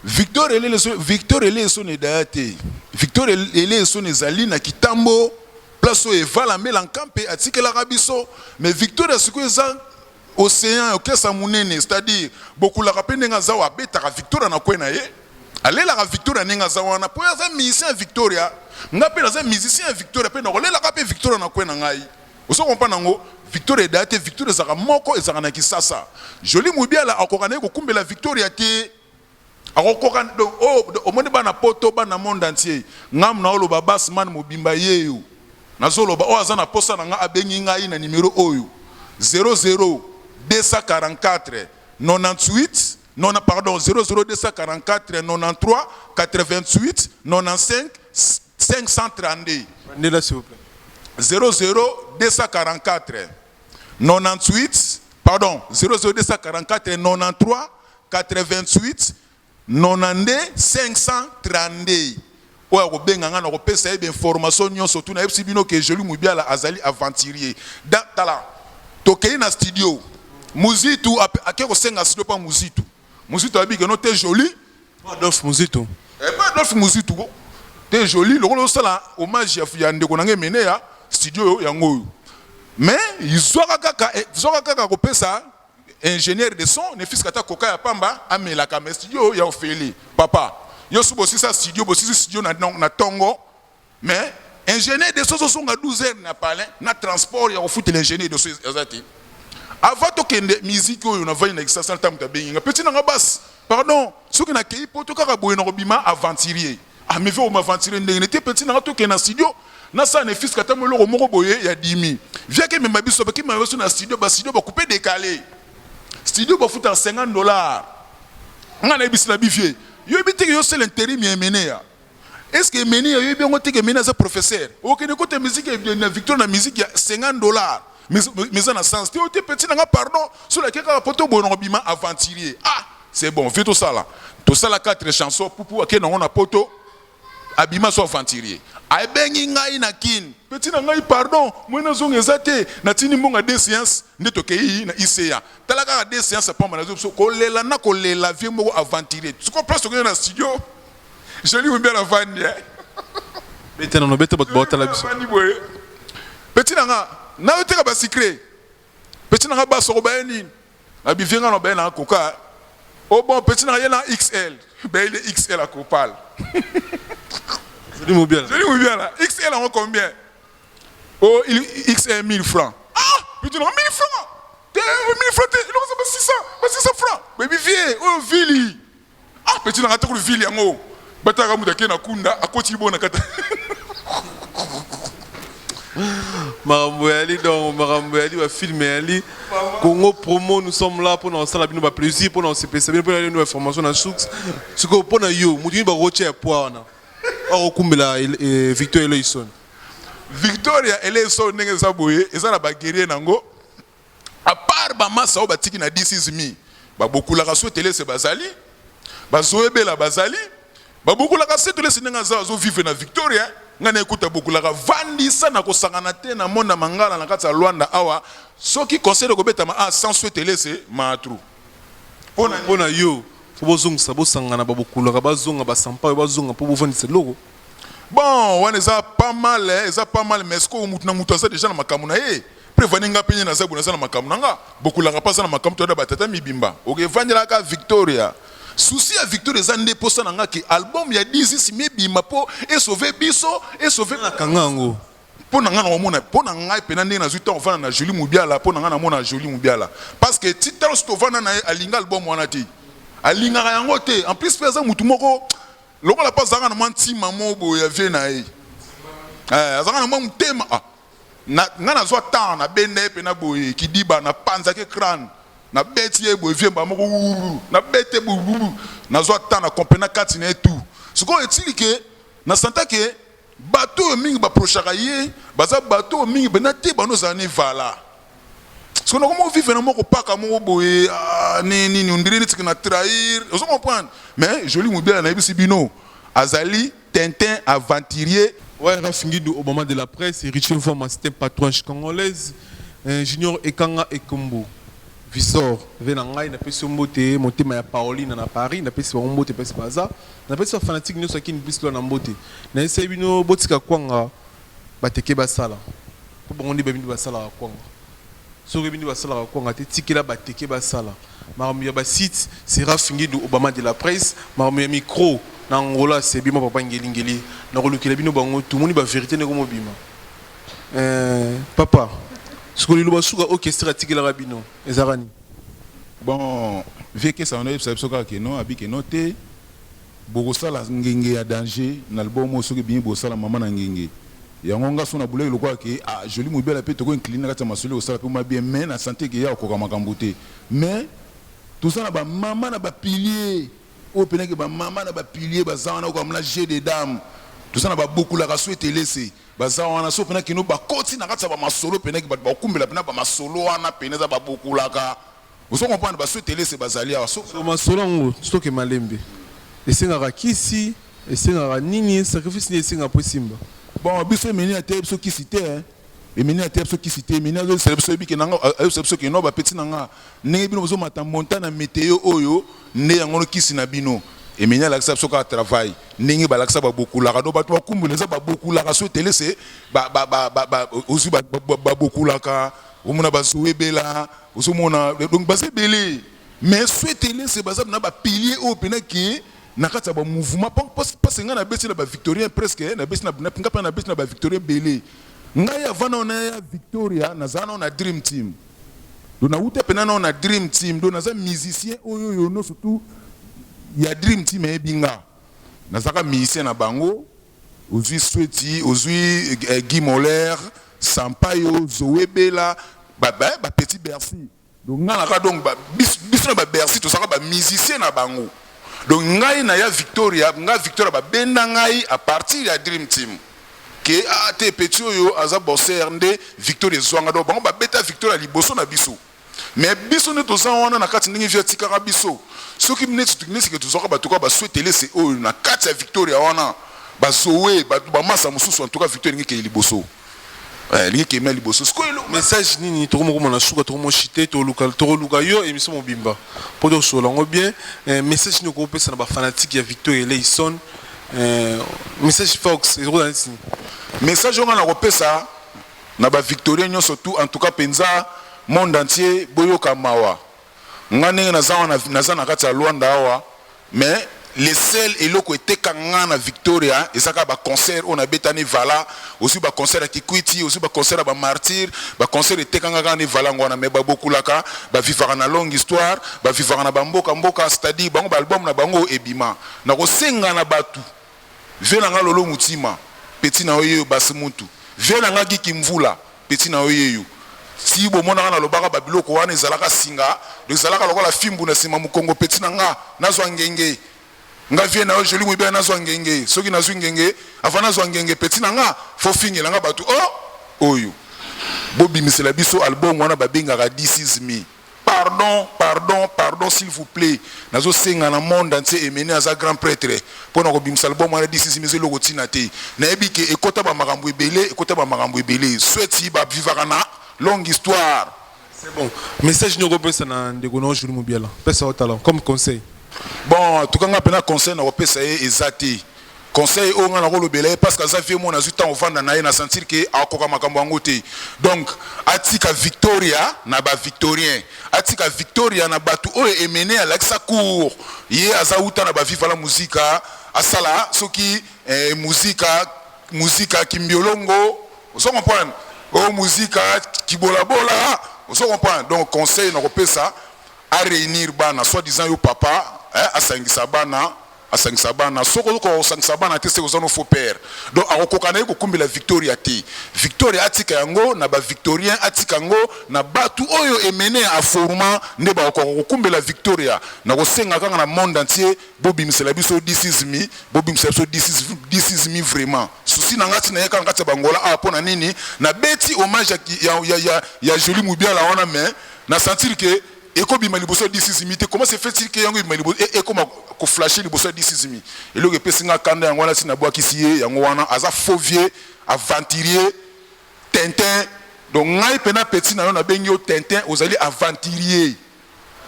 Victor Eleison, Victor Eleison Daya te. Victor Eleison ezali na Kitambo place oyo Evala Mbela Nkampe atikelaka biso mais Victor ya sikoyo eza Ocean orchestre ya munene c'est à dire bokulaka pe ndenge aza oyo abetaka Victoria na coin na ye alelaka Victoria ndenge aza wana po ye aza musicien ya Victoria nga pe naza musicien ya Victoria pe nakolelaka pe Victoria na coin na ngai ozo comprendre yango Victoria edaya te Victoria ezalaka moko ezalaka na Kisasa Jolie Mubiala akoka na ye kokumbela Victoria te Akokoka donc oh omoni bana poto bana monde entier nga naoloba bas man mobimba yeyo nazoloba oyo aza na posa na nga abengi ngai na numero oyo 00 244 98 non pardon 00 244 93 88 95 532 Bandela s'il vous plaît. 00 244 98 pardon 00 244 93 88 92 532 oyo akobenga nga nakopesa ye ba information nionso tout nayebisi bino ke Jolie Mubiala azali aventurier da tala tokeyi na studio Muzitu ake kosenga studio pa Muzitu Muzitu ayebi ke no te Jolie Adolphe Muzitu eh pa Adolphe Muzitu ko te Jolie lokola osala hommage ya, ya ndeko na nga Emeneya studio yango oyo mais zwaka kaka zwaka kaka kopesa Ingenieur de son ne fils ata coca ya pamba amelaka mais studio ya ofele papa yo su bosisa studio bosisi studio na, na tongo mais ingenieur de son ozonga 12 heures na palin na transport ya kofutela ingenieur de son eza te avant tokende musique oyo navandi na kisasa ntango moto abengi nga petit nanga basi pardon soki nakei poto kaka boye nakobima aventurier Ah mais vieux aventurier ndenge nini te petit nanga tokende na studio nasala ne fils kata eloko moko boye ya dimi vieux akemema biso bakemema biso na studio ba studio ba coupe décalé studio bafuta 50 dollars nga nayebisi na bi vieux yo yebi te ke yo sala interim ya Emeneya est ce que Emeneya yo yebi yango te ke Emeneya aza professeur okende kota musique na victoire na musique ya 50 dollars mais eza na sens te oyo te petit nanga pardon soki nake kaka poto boye nakobima aventurier ah C'est bon vieux tosala tosala 4 chansons pupu ake nango na poto abima so aventurier. Abengi ngai na Kin. Petit na ngai pardon, moyen nazonga eza te. Natindi mbongo ya deux seances nde tokeyi na ICA. Tala kaka deux seances ya pamba nazo biso kolela na kolela vieux moko aventurier. Sikoyo place tokende na studio. Jolie Wimbi avandi eh. Beta nano beta bato baotala biso. Avandi boye. Petit na nga, nayo teka ba sucré. Petit na nga basoko baye nini? Na bivie nga na baye na coca. Oh bon petit na ye na XL. Baye le XL à Copal. Joli Moubiala. Joli Moubiala. XL en combien? Oh, XL 1000 francs. Ah, petit na 1000 francs. Te 1000 francs te, il ba 600, ba 600 francs. Baby vie, oh vili. Ah, petit na nga te vili yango. Bataka mutu ake na kunda, akoti bona kata. Makambo yali donc makambo yali ba film yali Congo promo nous sommes là pour na sala bino ba plaisir pour na sepesa bino pour na bino ba formation na source siko pour na yo mutu ni ba roche ya poids wana akokumbela Victor Eleison. Victoria Eleison ndenge eza boye eza na ba guerrier nango à part ba masa oyo batiki na this is me babokulaka so telese bazali bazoyebela bazali babokulaka se telese ndenge aza azo vivre na Victoria ngai na ekuta bokulaka vandisa na kosangana te na monde ya mangala na kati ya Luanda awa soki concert ekobetama a sans so telese maatru pona yo fo bozongisa bosangana babokulaka bazonga basampayo bazonga mpo bovandisa eloko. Bon wana eza pas mal eza pas mal mais sikoyo mutu na mutu aza dejà na makambo na ye prevani nga pe nye naza boye naza na makambo na nga bokulaka pe aza na makambo toyada ba tata mibimba ok vandela ka Victoria souci ya Victoria eza nde posa na nga ke album ya dizis mibima po e sauver biso e sauver Kanga yango. Po na nga na omona po na ngai pena ndenge nazui temps ovanda na Jolie Mubiala po na nga na mona Jolie Mubiala parce que ti tango tovanda na ye alinga album wana te alingaka yango te en plus pe aza mutu moko Lokola pe azalaka na mwa ntima moko boye ya vie na ye. Eh, azalaka na mwa motema. Ah. Na, nga nazwa temps, na benda ye pena boye, kidiba, na panzaki ye crane. Na beti ye boye, vie mbala moko, wuuu, na bete boye, wuuu. Nazwa temps, na comprena kati na ye tout. Sikoyo etili ke, na senta ke, bato oyo mingi ba approchaka ye, baza bato oyo mingi pena te bano zala ni vala. Sikoyo nakomi ko vivre na mwa kopaka moko boye, ah, nini, nini, on dirait neti ke na trahir, ozo comprendre? Mais Jolie Mubiala nayebisi bino, azali tintin aventurier. Ouais, Raph Ngindu, Obama de la presse, Héritier Mvwama, c'est un patronche congolaise, Junior Ekanga Ekombo, Visor, ve na ngai, napesi yo mbote, motema ya Paoline na Paris, napesi bango mbote place baza, napesi ba fanatique nyonso ya Kin Plus Loi na mbote. Nayebisaki bino botika kwanga bateke basala, po bango nde bayebi nde basalaka kwanga. Soki oyebi nde basalaka kwanga te, tikela bateke basala. Makambo ya ba sites, c'est Raph Ngindu Obama de la presse, makambo ya micro na Angola c'est bima papa Ngeli Ngeli. Nakolukela bino bango tout, omoni ba verite ndenge mobima. Eh, papa, sikoyo liloba suka oyo Kester atikelaka bino ezalaka nini? Bon, vieux Kester wana oyebisa biso kaka que non, abi que non te, Bokosala ngenge ya danger na album oyo soki ebimi bosala mama na ngenge yango nga soki na boulaki lokola ke ah jolie mobela pe toko incline na kati ya masolo ekosala pe mua bien mais na sentir ke ye akokoka makambu te mais toza na ba mama na ba pilier oyo pena ke ba mama na ba pilier baza wana okamona na jeu de dame toza na ba bokulaka so etelese baza wana so pena kino bakoti na kati ya ba masolo pena ke bato bakumbela pena ba masolo wana pena eza ba bokulaka Ozo comprendre ba suetelese bazali awa so. So masolo yango stoke malembe esengaka kisi esengaka nini sacrifice nini esengaka po esimba. Bon biso emeni ateya biso kisi te hein emeni ateya biso kisi te emeni azo yebisa biso ebike nanga ayebisa biso ke non ba petit na nga ndenge bino bozo mata montagne na meteo oyo nde yango no kisi na bino emeni alakisa biso kaka travail ndenge balakisa ba bokulaka donc bato bakumbula eza ba bokulaka suetelese ba ba ba ba ozui ba ba bokulaka omona ba zoe bela Ozomona donc baza ebele mais souhaitele se baza na ba piliers oyo pena ke na kati ya ba mouvement parce nga na beti na ba victorien presque na beti na nga pe na beti na ba victorien ebele ngai avant nao naya Victoria nazala nao na dream team donc nawuta pena nao na dream team donc naza musicien oyo oyo nionso tout ya dream team ayebi nga nazalaka musicien na bango Ozui Sweti, ozui Guy Moller, Sampaio, Zoe Bella, ba ba petit Bercy. Donc nga naka donc ba biso na ba Bercy tozalaka ba musiciens na bango. Donc ngai na ya Victoria, nga Victoria ba benda ngai à partir ya Dream Team. Que ah te petit oyo aza bosseur nde Victoria ezua nga donc bango ba beta Victoria liboso na biso. Mais biso nde toza wana na kati ndenge vieux atikaka biso soki neti neti ke tozwaka bato kaka ba suetelese oyo na kati ya Victoria wana. Ba Zoe, ba ba masa mosusu en tout cas Victoire elingi ekende liboso. Eh, elingi ekende liboso. Sikoyo eloko Message nini tokomi kokoma na suka tokomi chite toluka tokoluka yo émission mobimba po tosolola yango bien eh, message nini okopesa na ba fanatique ya Victor Eleison eh, message Fox ekozala neti nini? Message oyo nga nakopesa na ba victorien nyonso tout en tout cas penza monde entier boyoka mawa. Nga ndenge naza wana naza na kati ya Luanda awa mais le seul eloko eteka nga na Victoria eza kaka ba concert oyo nabeta ne Vala, ozui ba concert ya Kikwiti, ozui ba concert ya ba martyrs, ba concert eteka nga kaka ne Vala yango wana mais ba bokulaka ba vivaka na longue histoire, ba vivaka na ba mboka mboka c'est à dire bango ba album na bango ebima. Nakosenga na batu Vieux na nga Lolo Mutima, petit na yo yeyo Bas Muntu, vieux na nga Guy Kimvula, petit na yo yeyo. Ti bomonaka nalobaka ba biloko wana ezalaka singa, donc ezalaka lokola fimbu na sima mukongo petit na nga, nazwa ngenge. Nga vieux na yo Joly Muibela nazwa ngenge, soki nazwi ngenge, avant nazwa ngenge petit na nga, faut fingela nga batu oh oyo. Bobimisela biso album wana babengaka This is me. Pardon pardon pardon s'il vous plait nazo senga na monde entier Emene aza grand pretre pona kobimisa album wana this is me eza eloko tina te nayebi ke ekota ba makambo ebele ekota ba makambo ebele sueti ba vivaka na longue histoire. C'est bon. Message nini okopesa na ndeko na yo Julie Mubiala? Pesa yo talent comme conseil. Bon en tout cas nga pena conseil nakopesa ye eza te Conseil oyo nga nako lobela ye parce que aza vieux moko nazui temps ovanda naye na sentir que akoka makambo yango te donc atika Victoria na ba victoriens atika Victoria na batu oyo Emeneya alakisa cours ye aza wuta na ba viva la musica asala soki eh, musica musica kimbiolongo ozo comprendre oh musica kibolabola ozo comprendre donc conseil nako pesa a reunir bana soit disant yo papa eh, asangisa bana Asangisa bana soki ozo koka kosangisa bana te seke oza no faux père donc akokoka naye kokumbela victoria te victoria atika yango na ba victorien atika yango na batu oyo emeneya a forma nde bakokoka kokumbela victoria nakosenga kaka na monde entier bobimisela biso this is me bobimisela biso this is, this is me vraiment souci na nga ti naye kaka na kati ya bangola awa pona nini nabeti hommage ya, ya, ya, ya Jolie Mubiala wana mais na sentir que Eko bima liboso ya This is me te comment se fait-il que yango ebima liboso ekoma ko flasher liboso ya This is me eloko epesi nga kanda yango wana si na bwakisi ye yango wana aza faux vieux aventurier tintin donc ngai pena petit na yo na bengi yo tintin ozali aventurier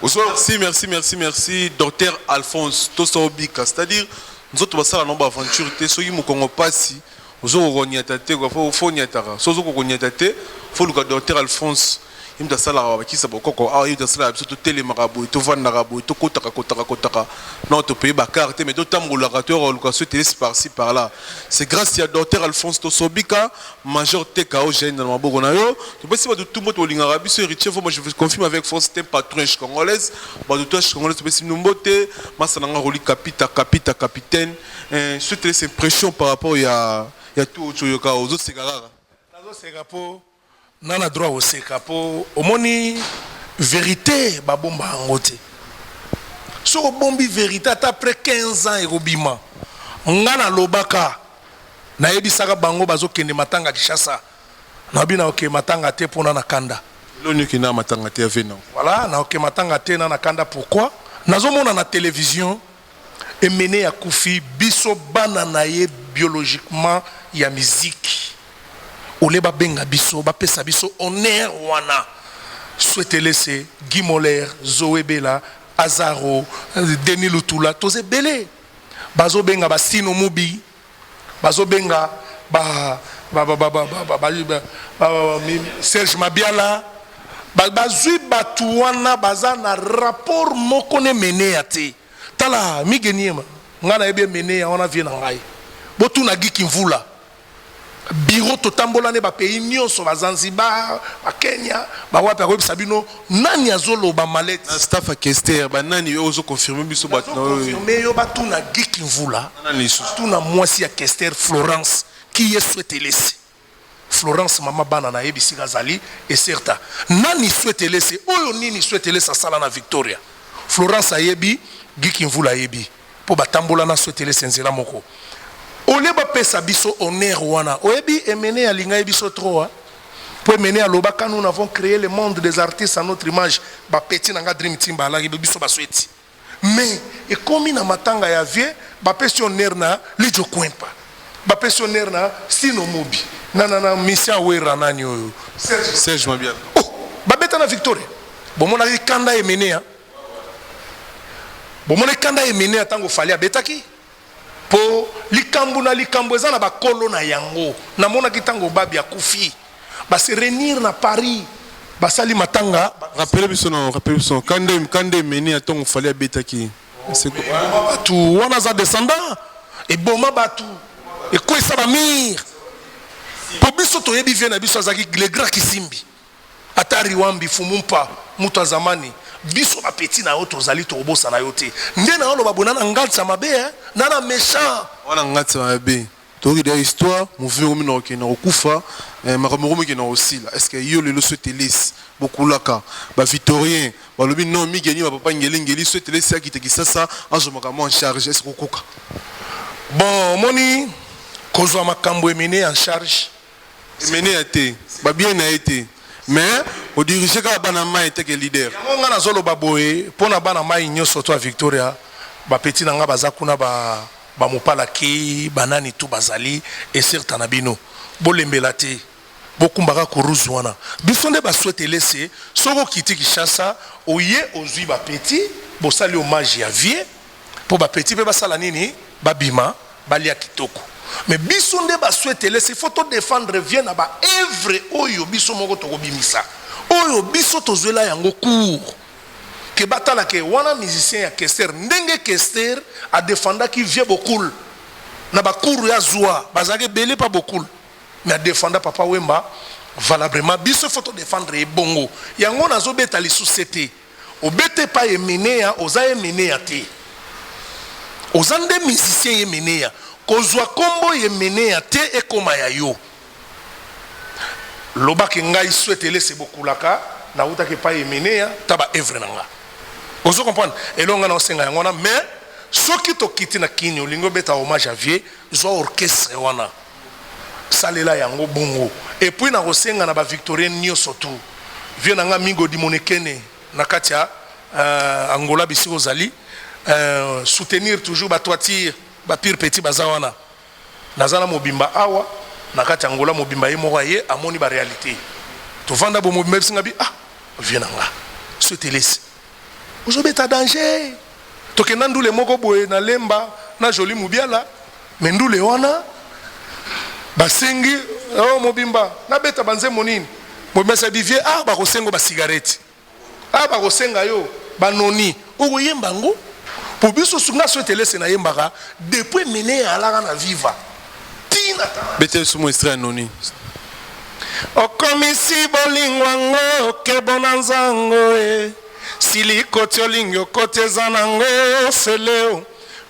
ozo Merci merci merci merci docteur Alphonse tosa obika c'est à dire nzoto basala nango ba aventure te soki mokongo pasi ozo koka koniata te quoi faut faut oniataka soki ozo koka koniata te faut luka docteur Alphonse Ye moto asalaka ba kisi ya bokoko awa, ye moto asalaka biso totelemaka boye, tovandaka boye, tokotaka kotaka kotaka. Non, to payer ba car te mais totambolaka toyaka koluka soki telesi par ci par là. C'est grâce ya docteur Alphonse Tosobika, Major TKO Jeanne na maboko na yo. Topesi bato tout mbote bolingaka biso Héritier Voma, je vous confirme avec force c'est un patron congolaise. Bato tout congolaise topesi bino mbote. Masa na nga Rolly Kapita, Kapita capitaine. Eh, je te laisse impression par rapport ya ya tout oyo oyoka ozo seka kaka. Nazo seka po Na na droit koseka po omoni verite babomba yango te soki obombi verite ata après 15 ans ekobima nga nalobaka nayebisaka bango bazokende matanga Kinshasa nabi naoke matanga te pona na kanda Loni okenda matanga te ave nao. Voilà naoke matanga te na na kanda pourquoi nazomona na television Emeneya akufi biso bana na ye biologiquement ya miziki au lieu babenga biso bapesa biso honneur wana Suetelese, Guy Moller, Zoe Bela, Azaro, Denis Lutula toza ebele bazobenga ba Sino Mubi bazobenga ba, ba, ba, ba, ba, ba, ba, ba, ba, ba, Serge Mabiala bazwi bato wana baza na rapport moko na Emeneya te tala Migue Niema ngai nayebi Emeneya wana vie na ngai botuna Guy Kimvula Bureau totambola ne ba pays nionso ba Zanzibar, ba Kenya, ba wapi akoyebisa bino nani azoloba malete. Na staff ya Kester ba nani oyo ozo confirmer biso batu na oyo. Nazo confirmer yo batuna Guy Kimvula, Nani lisusu? batuna mwasi ya Kester Florence qui est Suetelese. Florence mama bana na ye bisika azali ecerta. Nani Suetelese oyo nini Suetelese asala na Victoria? Florence ayebi, Guy Kimvula ayebi. Po batambola na Suetelese nzela moko. Au lieu bapesa biso honneur wana, oyebi Emeneya alinga ye biso trop hein. Po Emeneya aloba quand nous n'avons cree le monde des artistes à notre image, ba petits na nga Dream Team balaki biso ba sueti. Mais ekomi na matanga ya vieux bapesi honneur na Lidjo Kwempa. Bapesi yo nerf na Sino Mobi na na na mission ya Werra nani oyo Serge Mabiala. Oh babeta na Victoria bomonaki kanda Emeneya bomonaki kanda Emeneya tango Fally abetaki po likambo na likambo eza na bakolo na yango namonaki tango Babia akufi ba se reunir na Paris basali matanga. Rappeler biso na rappeler biso kanda kanda Emeneya tango Fally abetaki. Eboma batu wana aza descendant eboma batu ekwesa ba mur po biso toyebi vie na biso azalaki le grand kisimbi ata riwambi fumumpa mutu ya zamani biso ba petit na yo tozali tokobosana yo te nde na oloba boye na na ngansa mabe eh na na mechant Wana ngansa mabe Toyoki dejà histoire, mouvement ekomi na kokende na kokufa, eh, makambo ekomi kokende na kosila. Est ce que yo lelo soki telesi, bokulaka, ba victoriens balobi non Migue ni ba papa Ngeli Ngeli soki telesi akita Kisasa azwa makambo en charge, est ce que okokoka? Bon omoni kozwa makambo emene en charge. Emeneya te, ba bien na ye te mais o diriger kaka bana mayi te que leader. Yango nga nazo loba boye pona bana mayi nioso to ya Victoria ba petit na nga baza kuna ba ba mopala key ba nani tout bazali ecerta na bino bolembela te bokumba kaka kuruzu wana biso nde ba suetelese soki okiti Kinshasa oye ozui ba petit bosali hommage ya vieux po ba petit pe basala nini babima balia kitoko mais biso nde ba suetelese il faut to defendre vieux na ba oeuvre oyo biso moko tokobimisa oyo biso tozuela yango cours que batala que wana musicien ya kester ndenge kester a defendaki vieux bokul na ba cours ya zua bazalaki ebele pa bokul mais a defenda papa wemba valablement biso faut to defendre ye bongo yango nazo beta lisusu sete obeta epai emeneya oza emeneya te oza nde musicien yemeneya kozua kombo yemeneya te ekoma ya yo Loba ke ngai Suetelese Bokulaka nawutaki epai Emeneya ta ba oeuvre na nga. Ozo comprendre? Eloko nga naosenga yango wana mais soki tokiti na kin olingi obeta hommage ya vieux zwa orchestre wana salela yango bongo et puis nakosenga na ba victorien nioso tout vieux na nga Migo Dimonekene na kati ya Angola bisika ozali soutenir toujours ba toiture ba pire petit baza wana. Naza na mobimba awa na kati ya Angola mobimba ye moko aye amoni ba realite tovanda bo mobimba ayebisi nga bi ah vieux na nga suetelesi ozo beta danger tokenda ndule moko boye na lemba na jolie mubiala mais ndule wana basengi oh mobimba nabeta ba nzembo nini mobimba asabi vieux ah bakosengo ba cigarette Ah bakosenga yo ba noni okoyemba yango po biso nga soetelese nayembaka depuis mene alaka na viva ti na tala. Beta biso mwa extrait ya noni. Okomisi bolingo yango kebo na nzango e silikoti olingi okoti eza nango feleo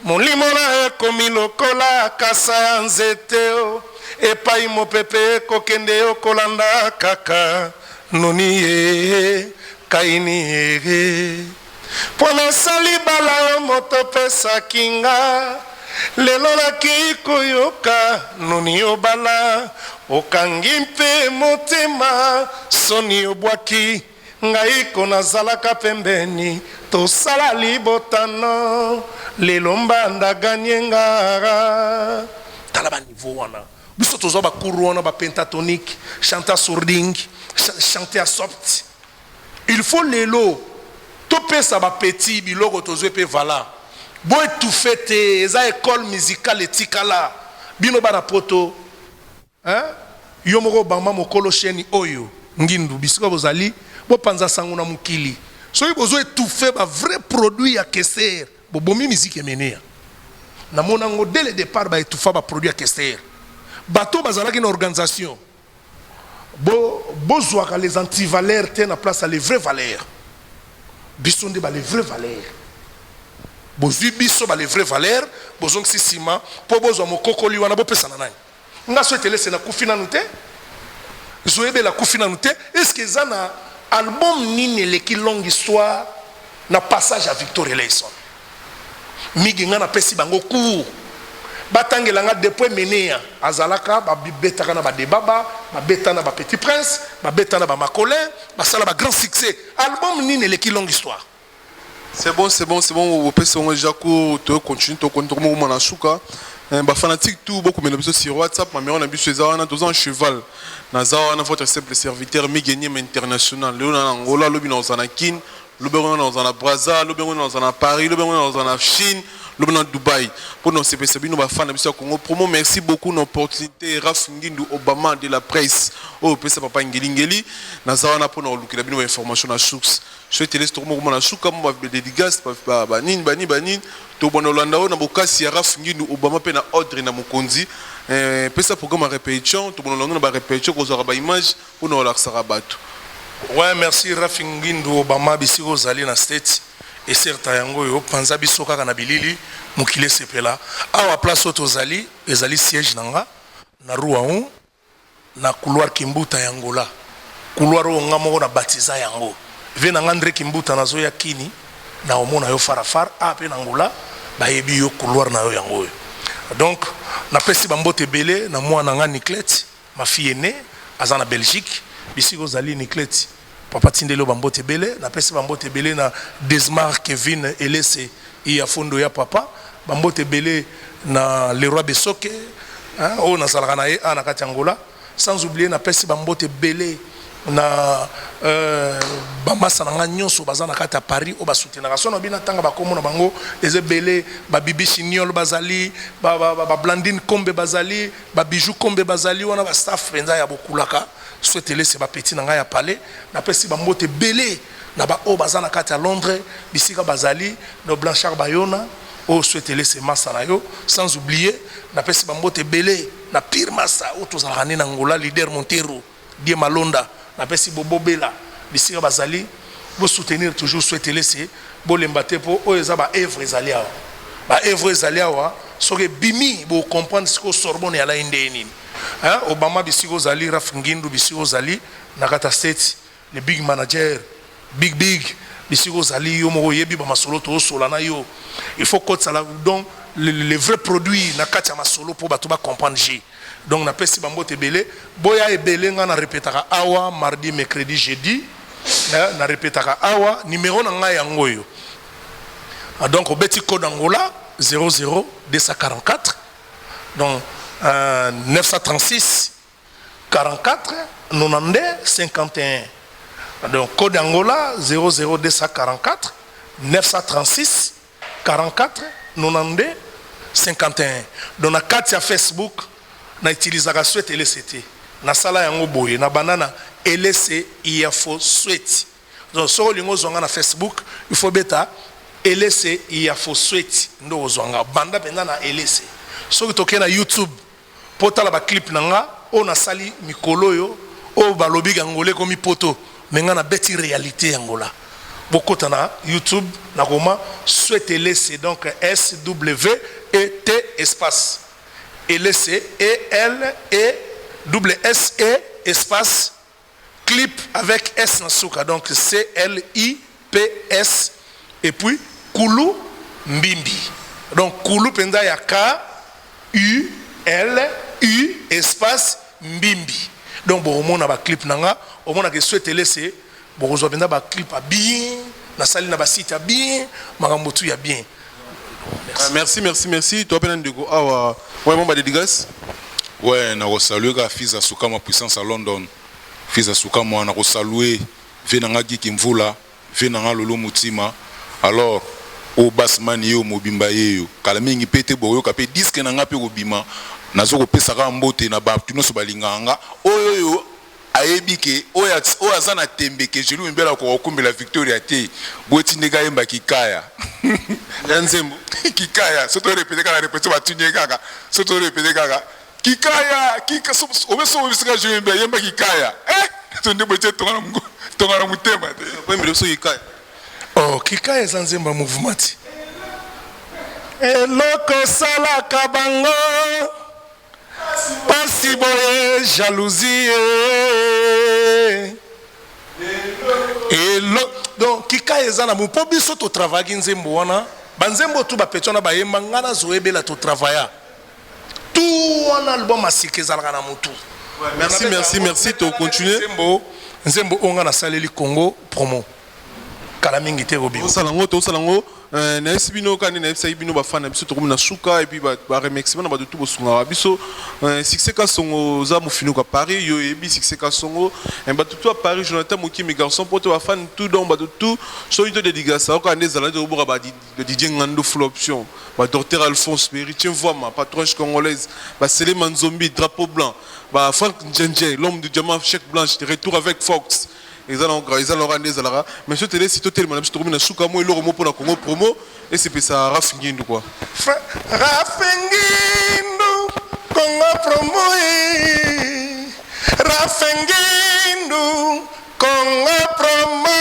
molimo na ekomi lokola kasa ya nzete o epai mopepe ekokende okolanda kaka Noni ye Kaini ye Po nasali bala yo moto opesaki nga Lelo nakeyi koyoka noni obala Okangi mpe motema soni obwaki ngai ko nazalaka pembeni Tosala libota no lelo mbanda gagne nga Tala ba niveau wana Biso tozwa ba cours wana ba pentatonique, chante à sourding, chante à sopt. Il faut lelo topesa ba petits biloko tozwe pe vala. Bo etouffer te, eza ecole musicale etikala. Bino bana poto hein? Yo moko Obama mokolo chaine oyo Ngindu bisika bozali bopanza sango na mokili. Soki bozo etouffer ba vrai produit ya Kester Bobomi musique emeneya. Na mona ngo dès le depart ba etouffa ba produits ya Kester. Bato bazalaki na organisation bo bozuaka les antivaleurs te na place ya les vraies valeurs. Biso nde ba les vraies valeurs. Bozui biso ba les vraies valeurs bozongisi sima po bozua mokokoli wana bopesa na nani? Nga soki telese na kufi nanu te zoyebela akufi nanu te est ce que eza na album nini eleki longue histoire na passage ya Victor Eleison Migue nga na pesi bango cours batangela nga depuis Emeneya azalaka ba betaka na ba Debaba ba beta na ba Petit Prince ba beta na ba Makolin basala ba grand succès album nini eleki longue histoire. C'est bon, c'est bon, c'est bon, opesi bango déjà cours, to continue, to continue, tokomi na suka. Eh, ba fanatique tout bokomela biso sur WhatsApp, mamero na biso eza wana, toza en cheval. Naza wana votre simple serviteur Miguel Niema international. Lelo na Angola, lobi na na Kin, lobi na na Brazza, lobi na na Paris, lobi na na Chine, lobi na Dubaï. Pour nous sepesa bino ba fan na biso ya Congo Promo, merci beaucoup na opportunité Raf Ngindu Obama de la presse. Oyo pesa papa Ngeli Ngeli, naza wana pour na kolukela bino ba information na source. Souhaitez tokomo komona suka mo ba dédicace ba ba nini ba nini ba nini tobanda olanda oyo na bokasi ya Raf Ngindu Obama mpe na ordre na mokonzi eh, pesa programme ya répétition tobanda olanda na ba répétition kozwaka ba image mpona olakisaka bato. Ouais, merci Rafi Ngindu Obama, bisika ozali na State eserta yango oyo panza biso kaka na bilili mokili esepela. Awa place oyo tozali ezali siège na nga na Ruaun na couloir Kimbuta ya Angola, couloir oyo nga moko na baptiza yango. Vie na nga Andre Kimbuta, nazoya Kini na omona yo fara far a pe na Angola bayebi yo, couloir na yo yango oyo. Donc napesi bambote ebele na mwana nga Niclette, ma fille aînée, aza na Belgique. Bisika ozali Niclette, papa tindeli yo bambote ebele. Napesi bambote ebele na Desmar Kevin Elese iya fondo ya papa, bambote ebele na Leroy Besoke, hein, oyo nazalaka na ye a na kati ya Angola. Sans oublier napesi bambote ebele na bamasa na nga nyonso baza na kati ya Paris oyo basoutenaka so na bino. Ntanga bakombo na bango eza ebele: babibi Chignol bazali, bablandine Kombe bazali, babiju Kombe bazali wana, bastaff mpenza ya bokulaka Swetelese, bapeti na ngai ya palais. Napesi bambote ebele na baoyo baza na kati ya Londres bisika bazali, no Blanchard Bayona oyo Swetelese masa na yo. Sans oublier napesi bambote ebele na pire masa oyo tozalaka nde na Angola, leader Montero Die Malonda. Napesi bobobela bisika bazali, bosoutenir toujours Swetelese, bolemba te mpo oyo eza baœuvre ezali awa, baœuvre ezali awa. Soki ebimi bocomprendre sikoyo Sorbonne yalai nde nini, hein? Obama bisika ozali, Raf Ngindu bisika ozali na kati ya State, le big manager, big big, bisika ozali yo moko oyebi bamasolo toosola na yo. Il faut kotisala donc le vrai produit na kati ya masolo mpo bato bacomprendre g. Donc napesi bambote ebele, boya ebele. Ngai na répétaka awa mardi, mercredi, jeudi na répétaka awa. Numéro na ngai yango oyo. Donc obeti code Angola 00 244, donc 936 44 92 51. Donc code Angola 00 244 936 44 92 51. Donc na kati ya Facebook na utilisaka Swet Elese te, nasala yango boye na banda na Elese Iyafo Swet. Donc soki olingi ozwa nga na Facebook, il faut beta Elese Iyafo Swet nde ozwa nga, banda mpenza na Elese. Soki tokei na YouTube mpo tala baclip na nga oyo nasali mikolo oyo, oyo balobi Angola ekomi poto, me nga nabeti réalité ya Angola. Bokota na YouTube, nakoma Swet Elese, donc S W E T espace Elese, E L E double S E espace clip avec S na suka, donc C L I P S, et puis Kulu Mbimbi. Donc Kulu mpenza ya K U L U espace Mbimbi. Donc bokomona baclip na nga, omonaka Swet Elese, bokozwa mpenza baclip ya bien nasali na basite ya bien, makambo tu ya bien. Ah, merci, merci, merci. Toi mpe na ndeko awa, ouais, mo badédicace. Ouais, nakosalue kaka fils Asukama puissance à London, fils Asukama. Nakosalue vie na nga Giki Mvula, vie na nga Lolo Mutima. Alors oyo basmani ye oyo mobimba ye yo kala mingi mpe te, boyoka mpe disque na nga mpe kobima. Nazo kopesa kaka mbote na bato nyonso balingaka nga, oyo oyo ayebi ke oyo aza na tembe ke Jelu Mimbela akoka kokumbela Victoria te. Boye ndenge ayemba kikaya ya nzembo kikaya, so torépéter kaka répétition, batuni ye kaka, so torépéter kaka kikaya obeso oyebisaka Jelu Mimbela yemba kikaya, eh, so nde boye tie tonga na motema te. Oyembela biso kikaya. Oh, kikaya eza nzembo ya mouvement ti eloko esalaka bango pasi boye, jalousie elo. Donc kikaya eza na mpo biso totravayaki nzembo wana, banzembo tu bapeti wana bayemba, ngai nazoyebela totravaya tu wana. Album asika ezalaka na motu. Merci, merci, merci, tocontinue. Nzembo, nzembo oyo ngai nasaleli Congo Promo, kala mingi te kobima. Tosala yango, tosala yango. Nayebisi bino kaka nde nayebisaki bino bafan na biso, tokomi na suka. Et puis baremerciement na bato tu bosungaka biso. Succès Kasongo, oza mofinuka Paris, yo oyebi Succès Kasongo, bato tu ya Paris, Jonathan Mokimi, garçon poto, bafan tout, donc bato tu soki to dédicace kaka nde ezala nde tokoboka ba Didier Ngando, full option, ba docteur Alphonse Héritier Mvwama, patronche congolaise, ba Selema Nzombi, drapeau blanc, ba Frank Njenje, l'homme du diamant, chèque blanche, retour avec Fox. Eza na eza na nde ezalaka. Mais so telesi, totelema na biso, tokomi na suka. Mo eloko mo mpona Congo Promo esepesa Raf Ngindu quoi. Raf Ngindu, Congo Promo, Raf Ngindu, Congo Promo,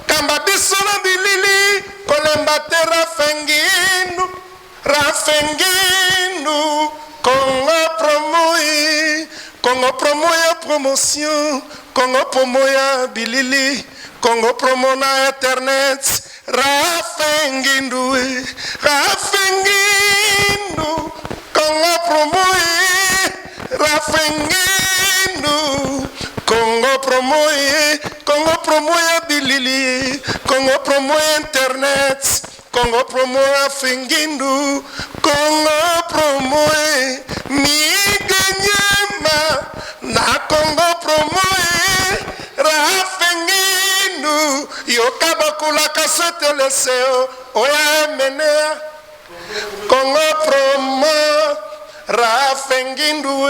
kamba biso na bilili, kolemba te. Raf Ngindu, Raf Ngindu, Congo Promo, Congo Promo ya promotion, Congo Promo ya bilili, Congo Promo na internet. Raf Ngindu, Raf Ngindu, Congo Promo, Raf Ngindu, Congo Promo, Congo Promo ya bilili, Congo Promo ya internet, Congo Promo, Raf Ngindu, Congo Promo, Migenyema na Congo Promo, Raf Ngindu, yoka bakulaka soteleseo oya emenea Congo Promo, Raf Ngindu,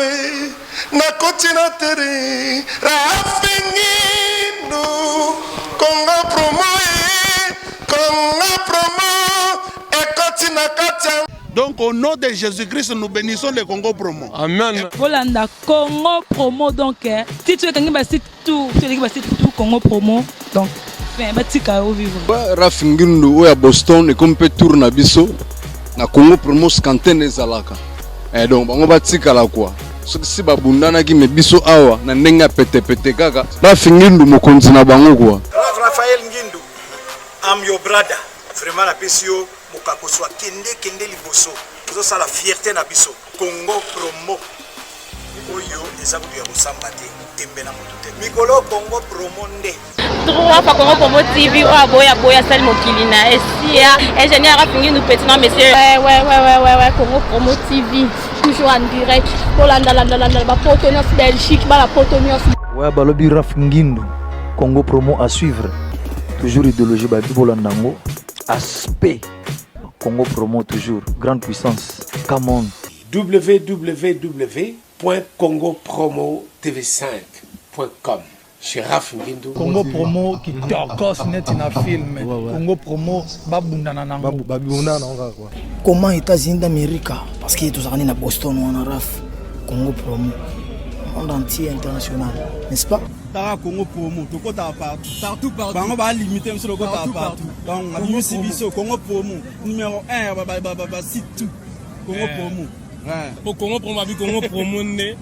nakoti na tere. Raf Ngindu, Congo Promo, Congo Promo ekoti na kati ya Donc au nom de Jésus-Christ, nous bénissons le Congo Promo. Amen. Bolanda Congo Promo, donc titre ekangi basite tout, eleki basite tout, Congo Promo, donc fin batika yo vivre. Raf Ngindu oyo ya Boston, ekomi mpe tour na biso na Congo Promo scantene ezalaka. Donc bango batikala kwa soki si babundanaki, me biso awa na ndenge ya petepete kaka. Raf Ngindu mokonzi na bango kwa. Rav Raphaël Ngindu, I'm your brother. Vraiment napesi yo mokakoso, akende kende liboso, ozosala fierté na biso. Congo Promo oyo eza kutu ya kosamba te, tembe na motu te. Mikolo Congo Promo nde. Trois fois Congo Promo TV, oyo aboya boya asali mokili na esia. Ingénieur Raf Ngindu, petit non monsieur. Ouais, Congo Promo TV, toujours en direct. Kolanda, landa, landa, bapoto nyonso, Belgique, bala poto nyonso. Ouais, balobi Raf Ngindu, Congo Promo à suivre. Toujours idéologie babi bolanda yango. Aspect Congo Promo toujours, grande puissance. Come on. www.congopromotv5.com chez Raf Ngindu. Congo Promo kitokos neti na film. Congo Promo babundana nango. Babundana nango kaka quoi. Comment États-Unis d'Amérique, parce que tozalaka nde na Boston wana. Raf, Congo Promo, monde entier, international, n'est-ce pas? Taka Congo Promo, tokotaka partout. Partout, partout. Bango balimite biso, tokotaka Partout. Partout, donc abimisi biso Congo Promo numéro 1, basite tout, Congo Promo. Po Congo Promo abi Congo Promo nde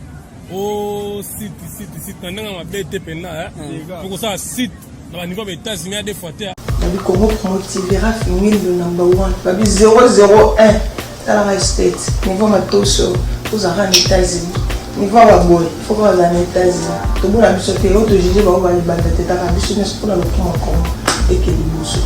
o site site site na ndenge mabe te mpenza, po kosala site na baniveau ya baÉtats-Unis ya des fois te. Babi Congo Promo TV, Raf Ngindu number 1, babi 001. Talaka state niveau matoso, ozalaka na États-Unis, niveau ya baboye fo kaka bazala na États-Unis. Tobona biso te oyo tojuge bango balibanda te, taka biso nyonso mpona lokuma Congo eke liboso.